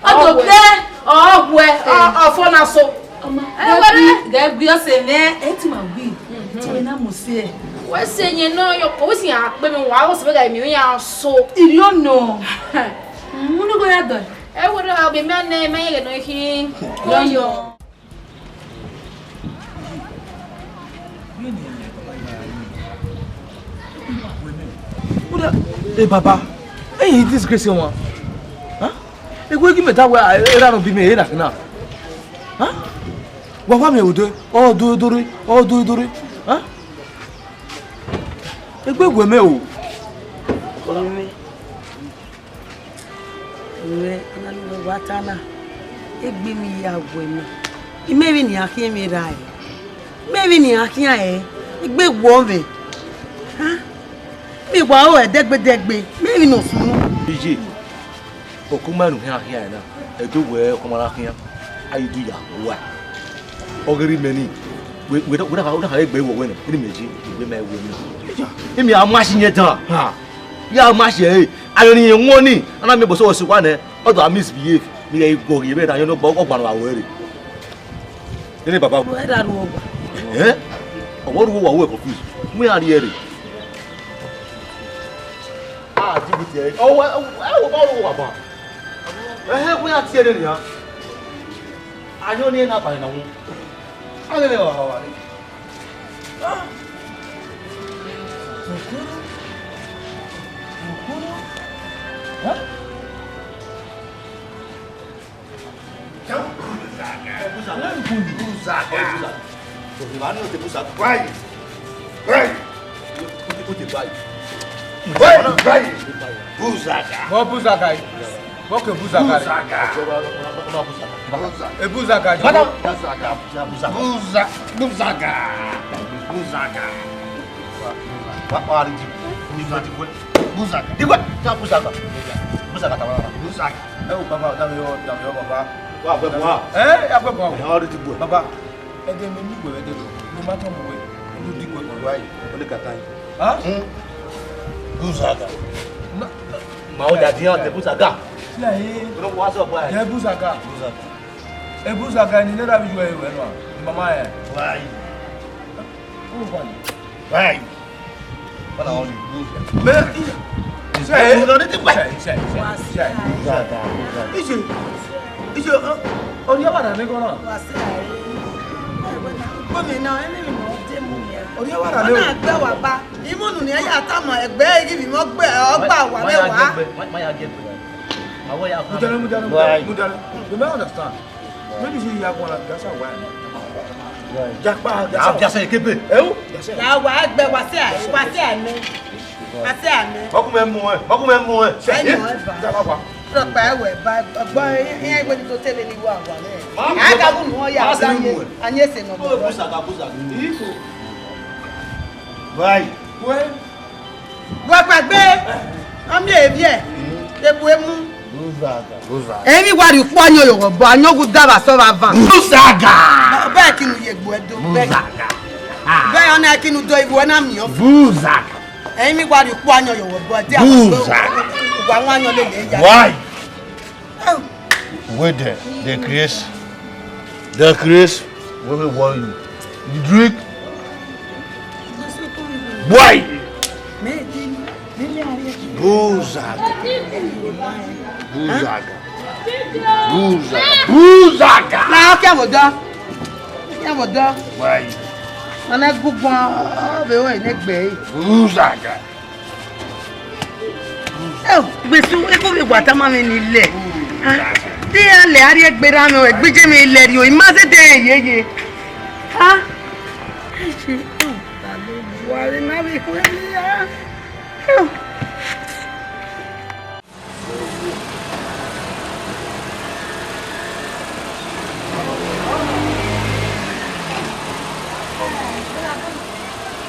Ọ do kẹ, ọ wẹ, ọ, ọ fọ na so. Ọma, ẹ wẹrẹ. Ghẹ gui ọse mwẹ, ẹ te ma gui. Te mwẹ na mu si ẹ. Wẹ sẹ yẹn nọ, yọ ko, wẹ si ya kpe mẹ, wa, wẹ sẹ vbe ga mi, ya so. Irhiunu. Mm, unu go ya dọ. Ẹ wẹrẹ, ọ be mẹ nẹ, mẹ yẹgẹ nọ khin. Yọ, yọ. Uda, e baba, e yi disgrace wan. Huh? E wẹ ghi mẹ ta wẹ, a, erha nọ bi mẹ, e na khin na. Huh? Wa wa mẹ odẹ, ọ do do re, ọ do do re. Huh? Egbe wẹ mẹ o. Mwẹ, ọna ne uwẹ wa ta na, egbe mi ya wẹ mẹ. I mẹ vbene iran khian emwi erha ẹre. I mẹ vbene iran khian ẹre. Egbe wọ mwẹ. Ha? Mi wa ro ẹdẹgbẹdẹgbe. I mẹ vbene ọ sunu. Iye, ọkọ ma nu khian khian ẹre na. Ẹdẹ wẹ ọkọ ma na khian. A i du ya, wa. Ọ ghi rre imẹ ni, wẹ, wẹ, wẹ na, wẹ na khare gbe wẹ wẹ nẹ, ne imẹ je, wẹ mẹ wẹ nẹ. Imẹ a ma shi yẹn dan. Ha. Ya ma shi ẹre, ayọn ne irẹn wọn ni, a na miẹn bọsọ ọse wa nẹ, ọ do a misbehave, ne irẹn i guọghọ vbe na, ayọn ne ọ gba, ọ gba nọ vbe aro ẹre. Nene baba. Wẹ ra ru owa. Ẹ? Ọ wẹ ru owa, wẹ confuse. Mu iran rhie ẹre. A, Jibiti ẹre. Ọ wẹ, ẹ, wẹ, ọ wẹ ru owa ban. Ẹhẹn, wẹ iran tie ẹre nian. Ayọn ne na ba na wọn. A lele wa wa ni. Ah. Okoro. Okoro. Huh? Buzaga. Buzaga. Buzaga. Buzaga. Buzaga. Buzaga. Buzaga. Buzaga. Vai. Vai. Vai. Vai. Buzaga. Vọ Buzaga yi? Vọ ke Buzaga re? Buzaga. Buzaga. E Buzaga yi. Buzaga. Buza-, Buzaga. Buzaga. Wa, wa ri di. Buzaga. Buzaga. Digwe. Ta Buzaga. Buzaga ta wa. Buzaga. Ẹ wo baba, dame yọ, dame yọ baba. Wa gbẹ bua. Ẹ, ya gbẹ bua. Ẹ, ọ ri di bua. Baba. Ẹdẹ mẹ ni wẹ ẹdẹ do, ne ma tọn mu wẹ, ne u di wẹ kọ ruai, ọ lẹ kaka yi. Ha? Hmm. Buzaga. Ma o da dian de Buzaga. Sila ye. Ko no wa so bua. Ye Buzaga. Buzaga. E Buzaga ni ne ra bi ju e wẹ nọ. Mama ẹ. Why? O wa ni. Why? Why na only Buzaga? Mẹ, ẹ, ẹ, ẹ, ẹ, ẹ, ẹ. Buzaga, Buzaga. Ije, ije, ọ, ọ ri avara ne gọna. Wa sẹ ẹ. Gbọmọ na, ẹmwẹ ne ọ de mu ya. Ọ ri avara ne. Ọ na gbe wa ba. Imunu ni ya tama egbe, ighi vbe imọ gbe, ọ gba wa vbe wa. Ma, ma ya gie egbe. Ma wẹ ya. Mudana, mudana, mudana, mudana. You may understand. Maybe you ya gua na biasa wa. Jakpa, biasa. Ah, biasa ekebe. Ẹu? Ya wa gbe wa sẹ ẹ, wa sẹ ẹ mẹ. Wa sẹ ẹ mẹ. Mọkun mẹ mu ẹ, mọkun mẹ mu ẹ. Ẹ nọ ẹ ba. Daba wa. Rọkpa ẹ wẹ ba, ọgbọ ẹ, ẹ wẹ ni to tẹlẹ ni wa wa nẹ. Ma mu. A ka bu nu ọ ya. Ma se ni mu ẹ. Anye se nọ. Ko Buzaga, Buzaga. Iko. Bye. Wẹ. Wẹ kpẹgbe, ọ miẹn eviẹ, ebu emu. Buzaga. Buzaga. Emwi wa rhie ukpo ayọn yọghọ bọ, ayọn gu dava sọ vbe avan. Buzaga. Bẹẹ kinu ye egbe ẹdo. Buzaga. Bẹẹ ọna kinu do ivbi wẹ na miẹn ọfẹ. Buzaga. Emwi wa rhie ukpo ayọn yọghọ bọ, ẹdẹ Buzaga. Wa wọn ayọn lele ya. Why? Wait there, the grace. The grace, we will warn you. You drink? Why? Buzaga. Buzaga. Buzaga. Buzaga. Na, ọ kia vbe odọ. Ọ kia vbe odọ. Why? Nana guguan, ọ vbe ru ẹre ne egbe ẹre. Buzaga. Eo, gbesu, eko vbe wa tama mwẹ ni lẹ. Ah, te iran lẹ a rhie egbe ra mwẹ, ẹgbije mwẹ lẹ rrio, I ma zẹdẹ rẹn yeye. Ah, ẹ ṣe, eo, ta ló bu a re na vbe ikhuo ni, ah. Eo.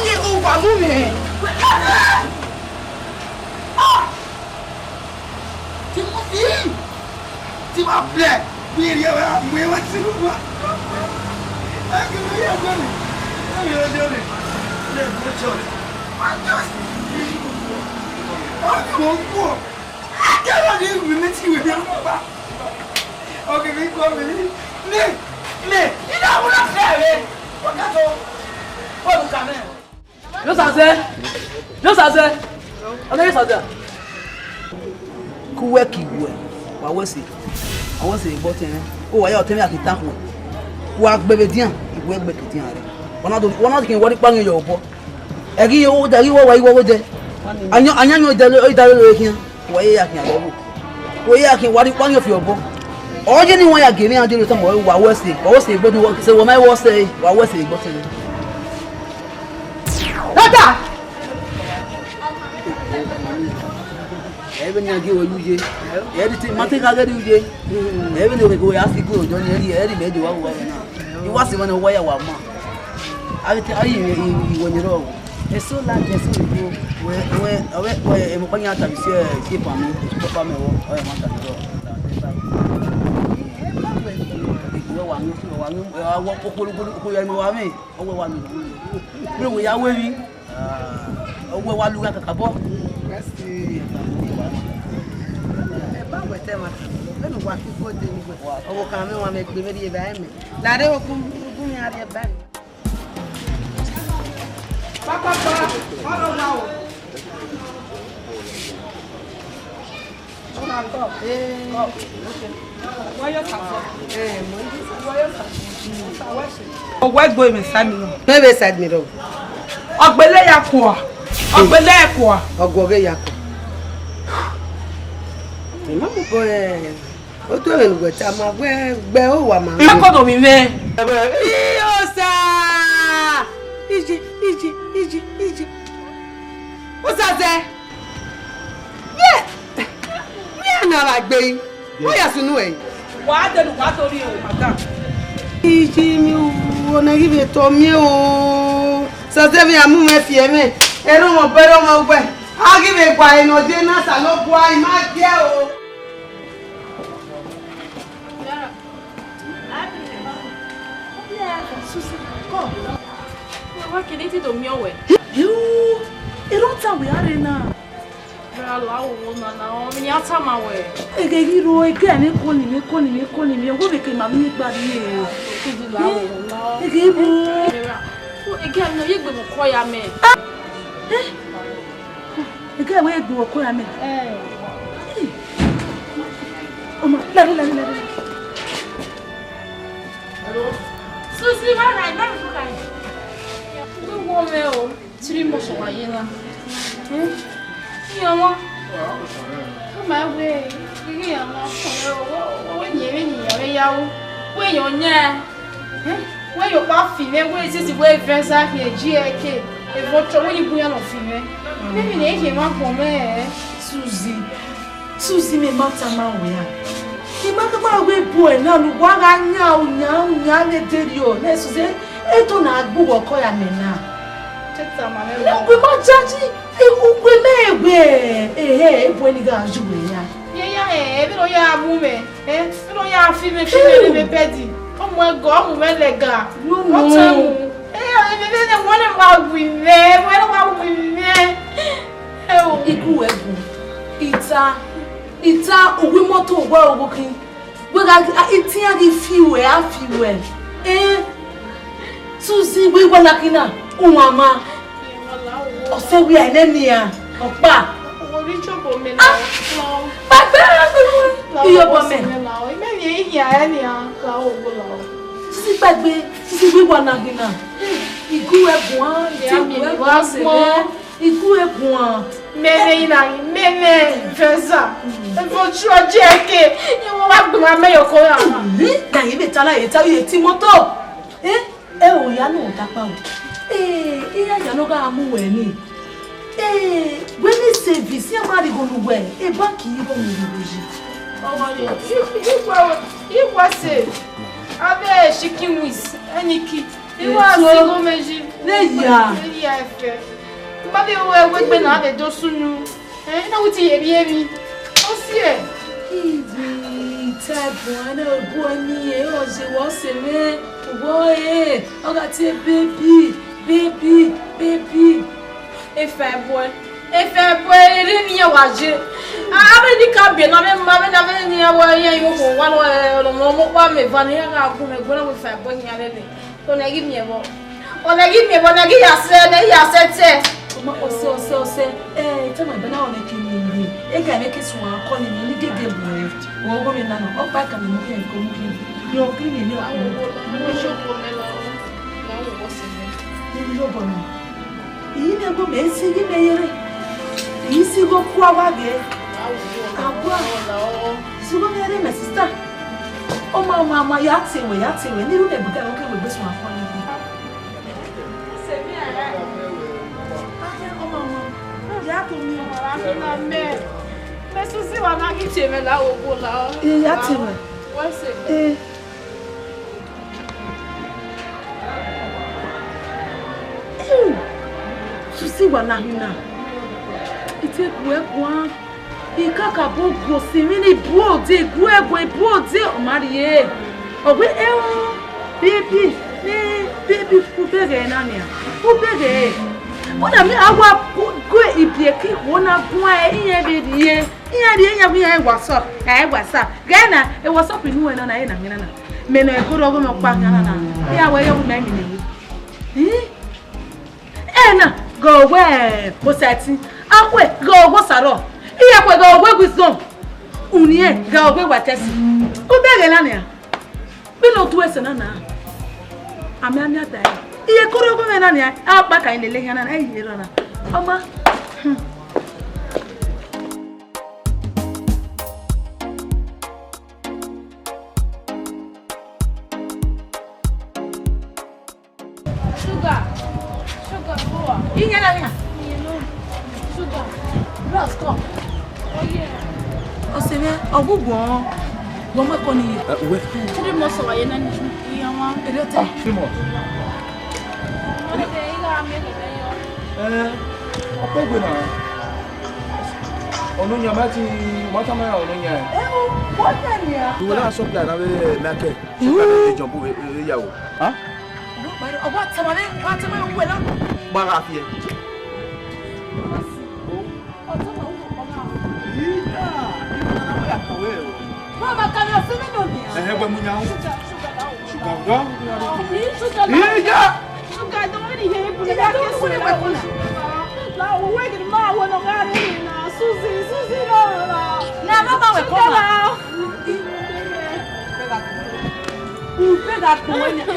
Iye ko wa mu mwẹ. Ah! Timothy! Ti ma blẹ, mi rhie wa, mu wa si wa. Ẹ ghi ya gbẹre. Ẹ ghi ya gbẹre. Ẹ ghi ya gbẹre. Ọ ghi wọ guọ. Ẹ ghi ya gbẹre. Ọ ghi wọ guọ. Ọ ghi wọ guọ. Nẹ, nẹ, I na wuna fẹ vbe. Wọ́n kà tó. Wọ́n kà mẹ́. Yosazẹ! Yosazẹ! Ọna Yosazẹ! Ku wẹ ki wẹ, wa wẹ ẹse, wa wẹ ẹse egbe ọtẹn mwẹ, ko wa ya ọtẹn mwẹ a ke tan khuẹ. Wa gbe vbe edian, I wẹ gbe ke edian rre. Wa na do, wa na khin wa rhie ikpa ọghe yọ obọ. Ẹghi ye wo da, ẹghi wẹ wa, I wẹ wo dẹ. Ayan, ayan yan idalo, idalo lo khian. Wa ye ya khian vbe ẹvbo. Wa ye ya khian, wa rhie ikpa ọghe fi obọ. Ọ ye ne wa ya gie emwi iran dee tama wa wẹ ẹse, wa wẹ ẹse egbe ọtẹn, wa wẹ ẹse egbe ọtẹn, wa wẹ ẹse egbe ọtẹn. Dada! Ẹ vbe ne a gie ruẹ ye uye. Ẹ vbe te, ma te gha ghe rrie uye. Ẹ vbe ne oghegbe ruẹ a si gu odọ ni, ẹ rhie, ẹ rhie mẹ do wa vbe uwa na. I wa si mwa ne ọ wa ya wa ma. A ghi te, a ghi, i, i, iwẹ ni rrọọ. Eso la, eso ni rrọọ. Wẹ, wẹ, wẹ, wẹ, emọ ọkpa yan ta vbe si, si epa mẹ, papa mẹ vbọ, ọ ya ma ta vbe rrọọ. Wẹ wa nu, wẹ wa nu, wẹ wa wọ okpolo, okpolo, okpolo ya mẹ wa mẹ, ọ wẹ wa nu. Bro, wẹ ya wẹ emwi. Ah, ọ wẹ wa lugha kakabọ. Mercy. Ẹ ba wẹ te ma ta. Vbene uwa khin gode ni wẹ. Ọvbokhan mwẹ, wa mẹ gbe mwẹ rhie evbare mẹ. Lare ogun, ogun mwẹ a rhie evbare. Papa, papa, ọnọ na o. Ọna kọ. Ee. Kọ. Wẹ yo ta fọ. Ee, mo yi. Wẹ yo ta fọ. Wẹ ṣe. Ọwẹ gbe mwẹ sa mi nọ. Mẹ vbe side mirror. Ọgbẹlẹ ya kua. Ọgbẹlẹ ya kua. Ọguọghẹ ya kua. Ẹ ma mu bọ ẹ. Otu ẹmwẹ ne uwẹ tama wẹ gbe owa ma. Ẹ kọ do mi mwẹ. Iyọsa! Ije, ije, ije, ije. Usazẹ! Miẹn! Miẹn na vbe gbe yi. Wẹ ya sunu ẹre. Wa dẹnu wa do rrie o, madam. Ije mi o, ọna ghi vbe tọ miẹn o. Sazẹ vbe a mu mwẹ fi ẹmwẹ. Erọmọ bẹrẹ ọmọ ugbẹ. A ghi vbe gua ẹre ne ọ die na Osanobua, I ma gie o. Susie, come. Wa kene te do miẹn wẹ. Yoo, erha ọta wẹ a rre na. Ra la wo na na, ọ ni a tama wẹ. Ege ghi ro, ege ne kọni mẹ, kọni mẹ, kọni mẹ, wo vbe ke ma mi gba rrie. Ege ghi ro. Ege ne ye gbe mu kọ ya mẹ. Eh? Ege wẹ gbe ọkọ ya mẹ. Eh. Ọmọ, lare, lare, lare. Susie, why not? Why not? Who won me o? Three months wa ye na. Eh? Iye wọn. Ọmọ ẹwẹ, iye wọn. Ọmọ ẹwẹ, wẹ yẹn vbe ni ya vbe ya wu. Wẹ yẹn ọnyẹ. Wẹ yo kpa fi mwẹ, wẹ sisi wẹ vẹ sa khian ji ẹre ke. Evọ tọ wẹ ni bu ya nọ fi mwẹ. Mimi ne ye ma gbọn mwẹ. Susie. Susie, mẹ ma tama wẹ a. I ma kegbe wẹ bu ẹre na ne uwa gha yan uyan uyan vbe deriọ, ne Suzi, eto na gbe uwẹ ọkọ ya mẹ na. Teta ma mwẹ. Uwẹ ma jaji, uwẹ mẹ wẹ, ehe, ebu ẹre ni gha ju wẹ ya. Ye ya, eh, vbene ọ ya mu mwẹ, eh, vbene ọ ya fi mwẹ, fi mwẹ ne mwẹ bẹdi. Ọ mu ẹgọ, ọ mu mwẹ lẹga. No, no. Ọ tẹ mu. Eh, ọ, eh, vbene wẹ ne wa wi mwẹ, wẹ ne wa wi mwẹ. Eh, o. Igu ẹbu, ita, ita, uwu imọto, uwu ọghe khin. Wẹ gha ghi, a, itian ghi fi ruẹ, a fi ruẹ. Eh, Suzi, wẹ wa na khin na, uwan ma. Ọsẹ wẹ a nẹ nian, ọkpa. Orí chọbọ mẹ la, la. Gbagbe, iyobọ mẹ. Imẹ ni ehian ẹ nian, la o, wo la o. Suzi gbagbe, Suzi, wẹ wa na khin na. Igu ẹguan, iti igu ẹguan sẹ. Igu ẹguan. Mẹmẹ ina, mẹmẹ vẹza. Ẹvọ tí ọ jẹ ẹke, yẹn wọ́n wá gbẹmọ amẹ yọkọ ya. Hm, na yẹn vbe ta na, yẹn ta, yẹn ti mọto. Eh, ẹ o ya nọ ta kpa o. Eh, iya ya nọ gha mu wẹ ni. Eh, wẹ ni service, ya ma righo nu wẹ. E bank yi gho mu righo yi. Ọmọ yẹn, you, you go, you go save. Avbe chicken wings, any kid. Iwa si gho mẹ yi. Ne ya. Ne ya ẹfẹ. Mba vbe ru ẹwe egbe na vbe do sunu. Eh, na witi ye vbiẹ emwi. Ọ si ẹ. Ibi ita ẹbun ẹna obuẹ ni, e ọ ye wẹ ọse mwẹ. Uwọ e, ọ gha tie baby, baby, baby. Efa ẹbuẹ, efa ẹbuẹ, erha emwi iran wa ye. A, avbe ni ka biẹ na, avbe ma, avbe na, avbe ni ya wẹ iran yo kho wa lọ, eh, ọmọ, ọmọ ọkpa mẹ eva ne iran gha gu mwẹ, ẹguẹ na wẹ efa ẹbuẹ khian lele. Ọna ghi miẹn vbọ? Ọna ghi miẹn vbọ? Ọna ghi ya sẹ, ọna ghi ya sẹ tẹ. Ọmọ, ọsẹ, ọsẹ, ọsẹ. Eh, tell my brother, ọna ke miẹn vbe. Ega ne ke suẹn akọ ni, ni gege bu ẹ. Wọ gho mi na nọ, ọ kpa ka mi mu khian, ko mu khian. Ni ọ ghi miẹn ni ọ kọ. Ni mi lobọ na. Iyi ne gu mẹ si, iyi mẹ yere. Iyi si gho kua wa ghe. Agua. Sugbo mẹ re, my sister. Ọ ma, ọ ma, ọ ma, ya te wẹ, ya te wẹ. Ni ru ne buga, okay, we gbe suẹn akọ ni. Ọ ma, ọ ma. Ya to mi. Mẹ Suzi wa na ghi tie mwẹ la, wo la. Eh, ya te wẹ. Wẹ se. Eh. Suzi wa na hin na. I te gu ẹ guan. I kakabọ gu osinmwi ni bu ode, gu ẹ guan, bu ode, ọ ma rhie. Ọ wẹ, ẹ o, baby, ne baby, u bẹghe na nia. U bẹghe. Wẹ na mi a wa gu ibiẹka ikhuo na guan ẹ, iran vbe rhie. Iran rhie, iran, iran WhatsApp, ẹ WhatsApp. Ghẹ na, e WhatsApp inu ẹre na, na, ena, ena, na. Mẹ nọ ẹgorhọ ọghe mwẹ ọkpa khian na na. Iran wẹ yọ mwẹ emwi ne. Ih? Ena, ghe wẹ, Osaẹtin. Akhue, ghe wẹ Osaro. Iyakhue, ghe wẹ Wisdom. Uniẹn, ghe wẹ Watẹsi. U bẹghe na nia. Vbene ọ tu ẹse na na. Amẹ amia da ẹre. Iye koro ọghe mwẹ na nia. A kpa ka lele khian na, ẹ i ye rọ na. Ọ ma. Hmm. Sugar. Sugar, go on. Iye na nia. Sugar. Bros, come. Oh, yeah. Ọse mwẹ, ọ gu guan. Guan mwẹ kọ ni ye. Eh, uwẹ. Three months wa ye na ni. Iye wa. Ere ọtẹ. Ah, three months. Ọtẹ, iye wa mi ni yo. Eh, ọkọ egbe na. Ọnọyan ma ti, ma ta ma ya ọnọyan. Eh, o, wọ́n tẹ̀ ní a. Ìwé náà supply náà bẹ́ẹ̀ market. Supply náà lè jọ bó, eh, eh, ìyàwó. Hàn? Ọba tẹmọ ní, ọba tẹmọ ní wúwo náà. Bá a fi ẹ. Ọtún náà wúwo kọ náà. Yìí dà, ìwé náà wúwo àkàwé ẹ̀ o. Bàbá kan ní ọ̀sẹ̀ mẹ́rin òní. Ẹ̀hẹ́, gbẹ̀mú yàn. Ṣúgà, ṣúgà náà wò. Ṣúgà náà. Ṣúgà náà. Yìí dà. Sugar, don't worry, hey, put it back this way. Now, we wake the man when I'm out here now. Susie, Susie, no, no, no. Na mama we come. Ubega ko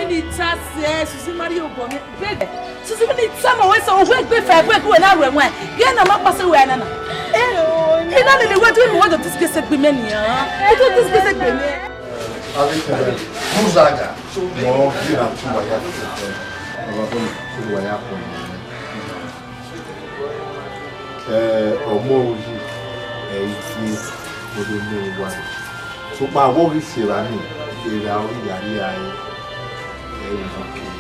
ni ta se Susie Mario bo mi. Bega. Susie ni ta ma we so we gbe fa we ku na we wa. Ye na ma pa se we na na. Eh. Ina ni we do mi we do disgrace gbe mi ni a. We do disgrace gbe mi. Muzaga, mo bi na tu wa ya ko. Wa ko tu wa ya ko. Eh, ọmọ oyi, eh, isi, o de mu wa. Sokpan vbe ọ ghi sẹ evba nii, erha ọ ghi ya rrie ẹre, ẹ i re ne ọ kere.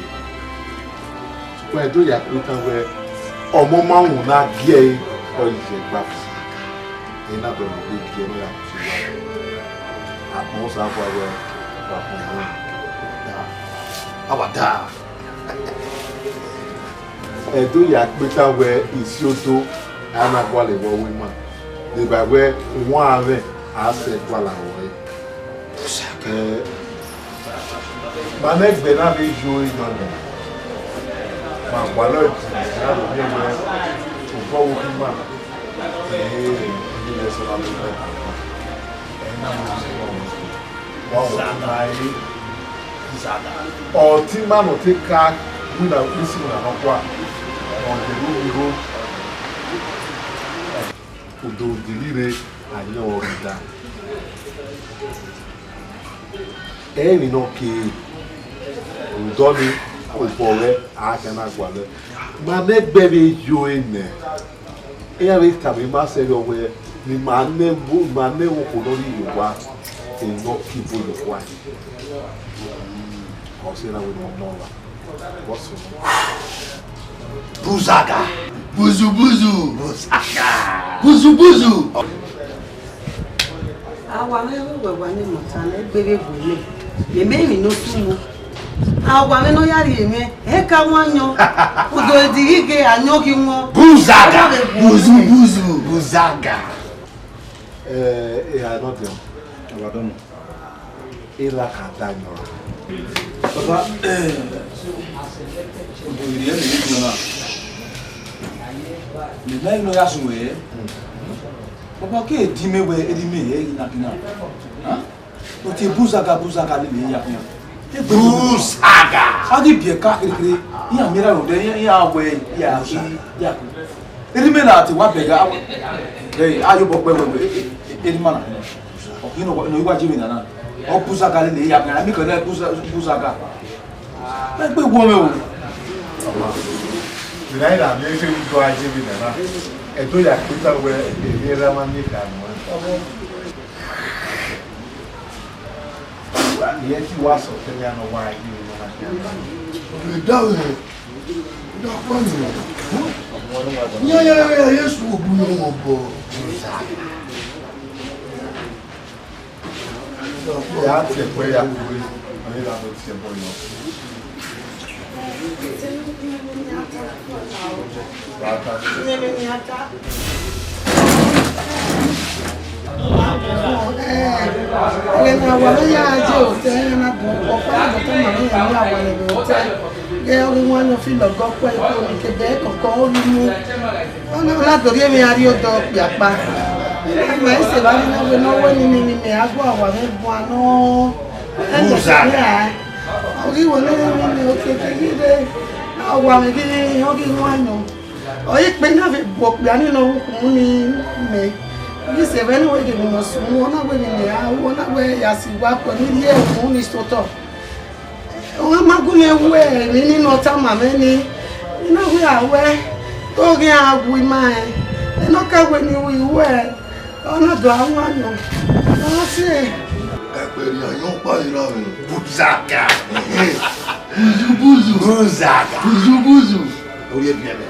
Sokpan Ẹdo ya kpe tan wẹẹ, ọmọ ma wu ne a gie ẹre, ọ i ye ẹgba. Ena bẹghe ne ọ vbe gie ẹre ne ọ ya tuẹ. Agbọn Osanobua wẹẹ, wa kpọnmwẹ, da, a wa da. Ẹdo ya kpe tan wẹẹ, isiodo a na gualọ vbe ọvbuma, deba wẹẹ uwanmwẹ a sẹ gualọ vbe ọre. Eh, ma nẹ ẹgbẹ na vbe yo yọ nẹ, ma gualọ ẹdẹ na vbe miẹn wẹẹ obọ vbe ima, eh, ni lẹ sẹ na vbe ẹgbẹ na. Ẹ na mọ sẹ ọmọ. Wa wẹ ọtẹn na re. Ọtẹn ima ne ọ te ka winna isi winna nọkhua, ọ dẹ vbe igho, odẹ odẹ rre, a yẹn ọre da. Emwi ne ọ ke rhunmwuda ọnii, obọ mwẹ a khian na gualọ. Ma nẹ ẹgbẹ vbe yo ẹre nẹ. Iran vbe tama ima sẹ vbe wẹẹ, ne ima nẹ, ima nẹ okhuo ne ọ rhie ye owa, emwi ne ọ ke ibo ye owa. Ọ sẹ na wẹẹ ne ọ nọ ọmwa. What's your name? Buzaga. Buzu buzu. Buzaga. Buzu buzu. Awa mwẹ vbe uwẹ wa ne ima ta nẹ, egbe vbe bu mwẹ. Mẹ mẹ emwi ne ọ sunu. Awa mwẹ ne ọ ya rhie mwẹ, ẹ ka wan yọn. Udo edi ghi ghe, a yọn ghi wọn. Buzaga. Ọ vbe bu Buzu mwẹ. Buzu. Buzaga. Eh, eh, I know them. Abadọmọ. Erha ka da yọnrọn. Baba, eh, odoghi ẹre ne na. Mẹ ma i nọ ya sunu ẹre. Baba, ke di mẹ wẹ, edi mẹ ẹre na bi na. Huh? But e Buzaga, Buzaga lele ya khian. Buzaga! A ghi biẹ ka kherhe kherhe, iran miẹn ra rhunmwuda, iran wẹ, ya, ya. Edi mẹ na te wa bẹghe, a, eh, a ye obọ kpẹ wẹ, wẹ, eh, eh, edi ma na. Ọ khin ne ọ wa je vbe na na. Ọ Buzaga lele ya khian, a miẹn kẹ nẹ Buza-, Buzaga. Ẹ gbe wo mwẹ o. Vbe na i ra miẹn efe vbe do a je vbe na na. Ẹdo ya kpe ta wẹ, erriọ erha ma miẹn efe anu ẹn. Irẹn te wa sẹ ọtẹn ne ọ wa ye emwi ne ọ na khian. Rhunmwuda wẹ, rhunmwuda ọkpa ni. Ya, ya, ya, ya, Jesu ogun yọ mwẹ obọ. Ya tie ẹkpẹ ya kue, ọ ye gha do tie ẹbọ yọ. Ẹghẹ ne awa mwẹ ya je otọ, iran na do, ọkpa na do tama mwẹ iran ya wa lẹ vbe otọ. Ghẹ ọghe iwan ne ọ fi lọgọ kue iko ni kebe kọkọ ọ ghi mu. Ọ na na do rhie emwi a rrie odọ kpiakpa. Ma i sẹ evba ni na wẹ ne ọ wẹ ni ni mẹ a gu awa mwẹ guan nọ. Ẹdẹ Buzaga. Ọ ghi wẹ ne ọ wẹ ni okiekie ghi rre, awa mwẹ ghi rre, ọ ghi wan nọ. Ọ i kpe na vbe bu okpia ni ne ọ wu khumu ni mẹ. Ghi sẹ vbe ne wẹ ghe emwi ne ọ sunu, ọ na wẹ emwi ne a ru, ọ na wẹ ya si wa kue ni rhie khumu ni sotọ. Ọ ma gu mwẹ wẹ emwi ni ne ọ tama mwẹ ni, I na wẹ a wẹ, te ọ ghi a wu ima rẹn, ne ọ ka wẹ ne I ru wẹ, ọ na do a wan nọ, ọ na sẹ. Ẹgbẹe ne a yọn ọkpa yi ra mwẹ. Buzaga. Buzu buzu. Buzaga. Buzu buzu. Ọ rhie biẹ mwẹ.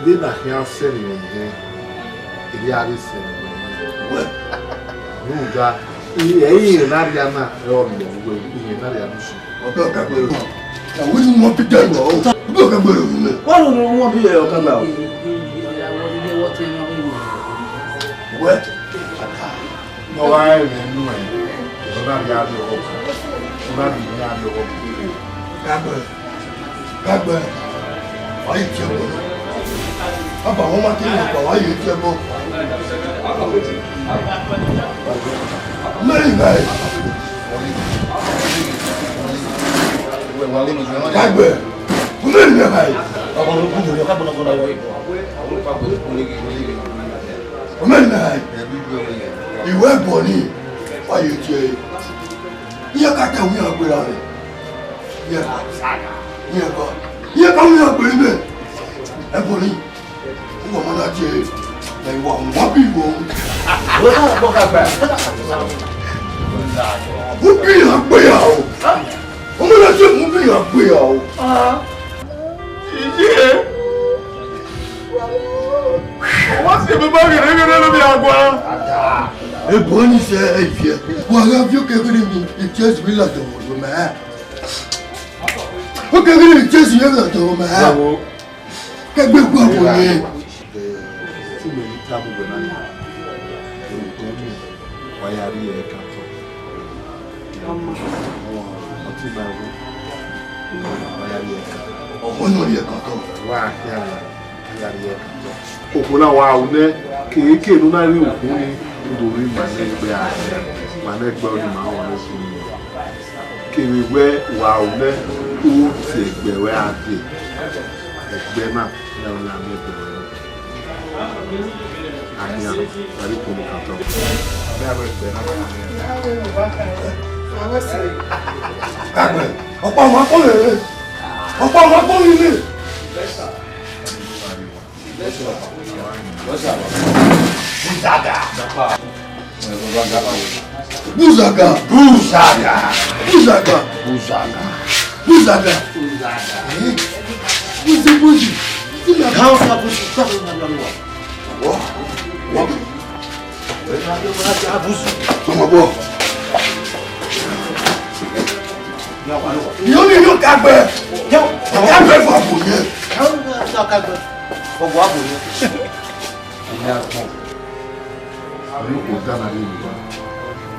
Vbene a khian sẹ ne imẹ yẹn, erriọ a vbe sẹ ne imẹ yẹn. Wẹ. Rhunmwuda, ẹ i rẹn ne a rhia na, ẹ i rẹn ne ọ wu, irẹn ne a rhia ne usun. Ọbẹ ọkagbe rẹ. Àwọn ni wọn fi dẹrù ọ. Ọbẹ ọkagbe rẹ wí mẹ. Wọ́n ló ló wọ́n bí ẹ ọ̀kan gbà o. Wẹ. Wọ́n wá ẹ̀rẹ̀ nínú ẹ̀. Ọ̀nà bí a bí ọkọ̀. Ọ̀nà bí a bí ọkọ̀. Kágbẹ́. Kágbẹ́. Wàá yìí tiẹ̀ bọ̀. Bàbá wọn máa kí ni ọ̀pọ̀ wàá yìí tiẹ̀ bọ̀. Mẹ́rin náà. Kágbẹ́. Mẹ́rin náà. Mẹ́rin náà. Ìwé ẹ̀bọ̀ ni. Wàá yìí tiẹ̀. Iye ka ta wian gbera rẹ. Iye ka, iye ka, iye ka wian gbere mẹ. Ẹ bọ ni. Wọ́n mọ náà jẹ ẹ wà wọ́n bí wọ́n. Wọ́n náà bọ́ ká gbà. Ubi ya gbe ya o. Ọmọ na se mu ubi ya gbe ya o. Iye. Wa si baba gẹrẹgẹrẹ ne ovbi agua. Ebọ ni sẹ ẹ viẹ. Wa gha viọ kẹgẹrẹ ni, itiẹsi vbe la dọmọ yo mẹ. Okẹghe ne Jesu ye vbe ọdọ mẹ. Bravo. Kẹgbe gua wo ye. Te mẹ ni tamu wẹ na ya. Wa ya rrie ẹre kan tọ. Ọmọ. Ọtí ma wo. Wa ya rrie ẹre kan tọ. Ọmọ nọ rrie ẹre kan tọ. Wa ya, ya rrie ẹre kan tọ. Okhuo na wa ru nẹ, kevbe ke ne u na rhie okhuo ni, u do rhie ima ne ẹgbẹ a, ima ne ẹgbẹ ọnii ma wọn ne okhuo ni. Kevbe wẹ wa ru nẹ, u tie ẹgbẹ ruẹ a dee. Ẹgbẹ na, iran ọnii a miẹn ẹgbẹ ruẹ na. A miẹn, a rhie okhuo ni kan tọ. A miẹn avbe ẹgbẹ na. Agbẹ, ọkpa ọmọ akpọ rẹ, ọkpa ọmọ akpọ rẹ. Buzaga. Buzaga. Buzaga. Buzaga. Buzaga. Buzaga. Eh? Buzi, buzi. Buzaga. Buzaga. Wọ, wọ. Tọmọ bọ. Yọ ni yọ kagbẹ. Kagbẹ fọ abo yẹn. Kagbẹ. Ọgọ abo yẹn. Ẹmẹ agbọn. Ọdọ ne ọ rhie uwa,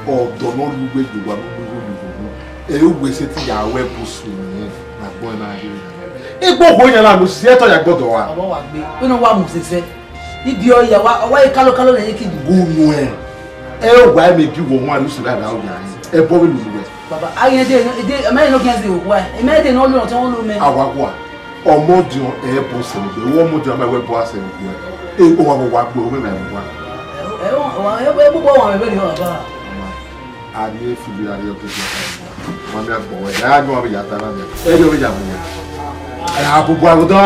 ọdọ ne ọ rhie uwu ye uwa ne ọ mu igho ye uwa. Ẹ i wẹ sẹtin ya ru ẹbu sunu nẹ, ne agbọn na gha rre. Egbe ohuo yan na mu si ẹtọ ya gbọdọ wa. Ọmọ wa gbe, wẹ ne ọ wa mu sẹsẹ. Ibi ọ ya wa, ọ wa ye kalokalo ne ẹ ye ke ibi. Gu nuẹn. Ẹ i wẹ mẹ bi uwẹ ọmwa rhie usẹ ra ra ya. Ẹbọ vbe lulu wẹ. Baba, a ghi de, de, a ma ye ne ọ khian zẹ okhuo, ẹ ma de ne ọ lu ọtẹn, ọ lu mẹ. A wa gua. Ọmọdiọn ẹ i bọ sẹ vbe egbe, ọmọdiọn a ma wẹ bọ a sẹ vbe egbe. E, ọ wa, wa gbe, ọ ma ma wa. Ẹ, ẹ, ẹ, ẹ, ẹ, bubọ wa mẹ vberriọ, baba. A rhie fili, a rhie ọgẹdẹ. Ma mẹ agbọn wẹ, a gbe wa vbe ya ta na mẹ. Ẹ rhie ọ vbe ya mu wẹ. Ẹ, a bubọ a gọdọ.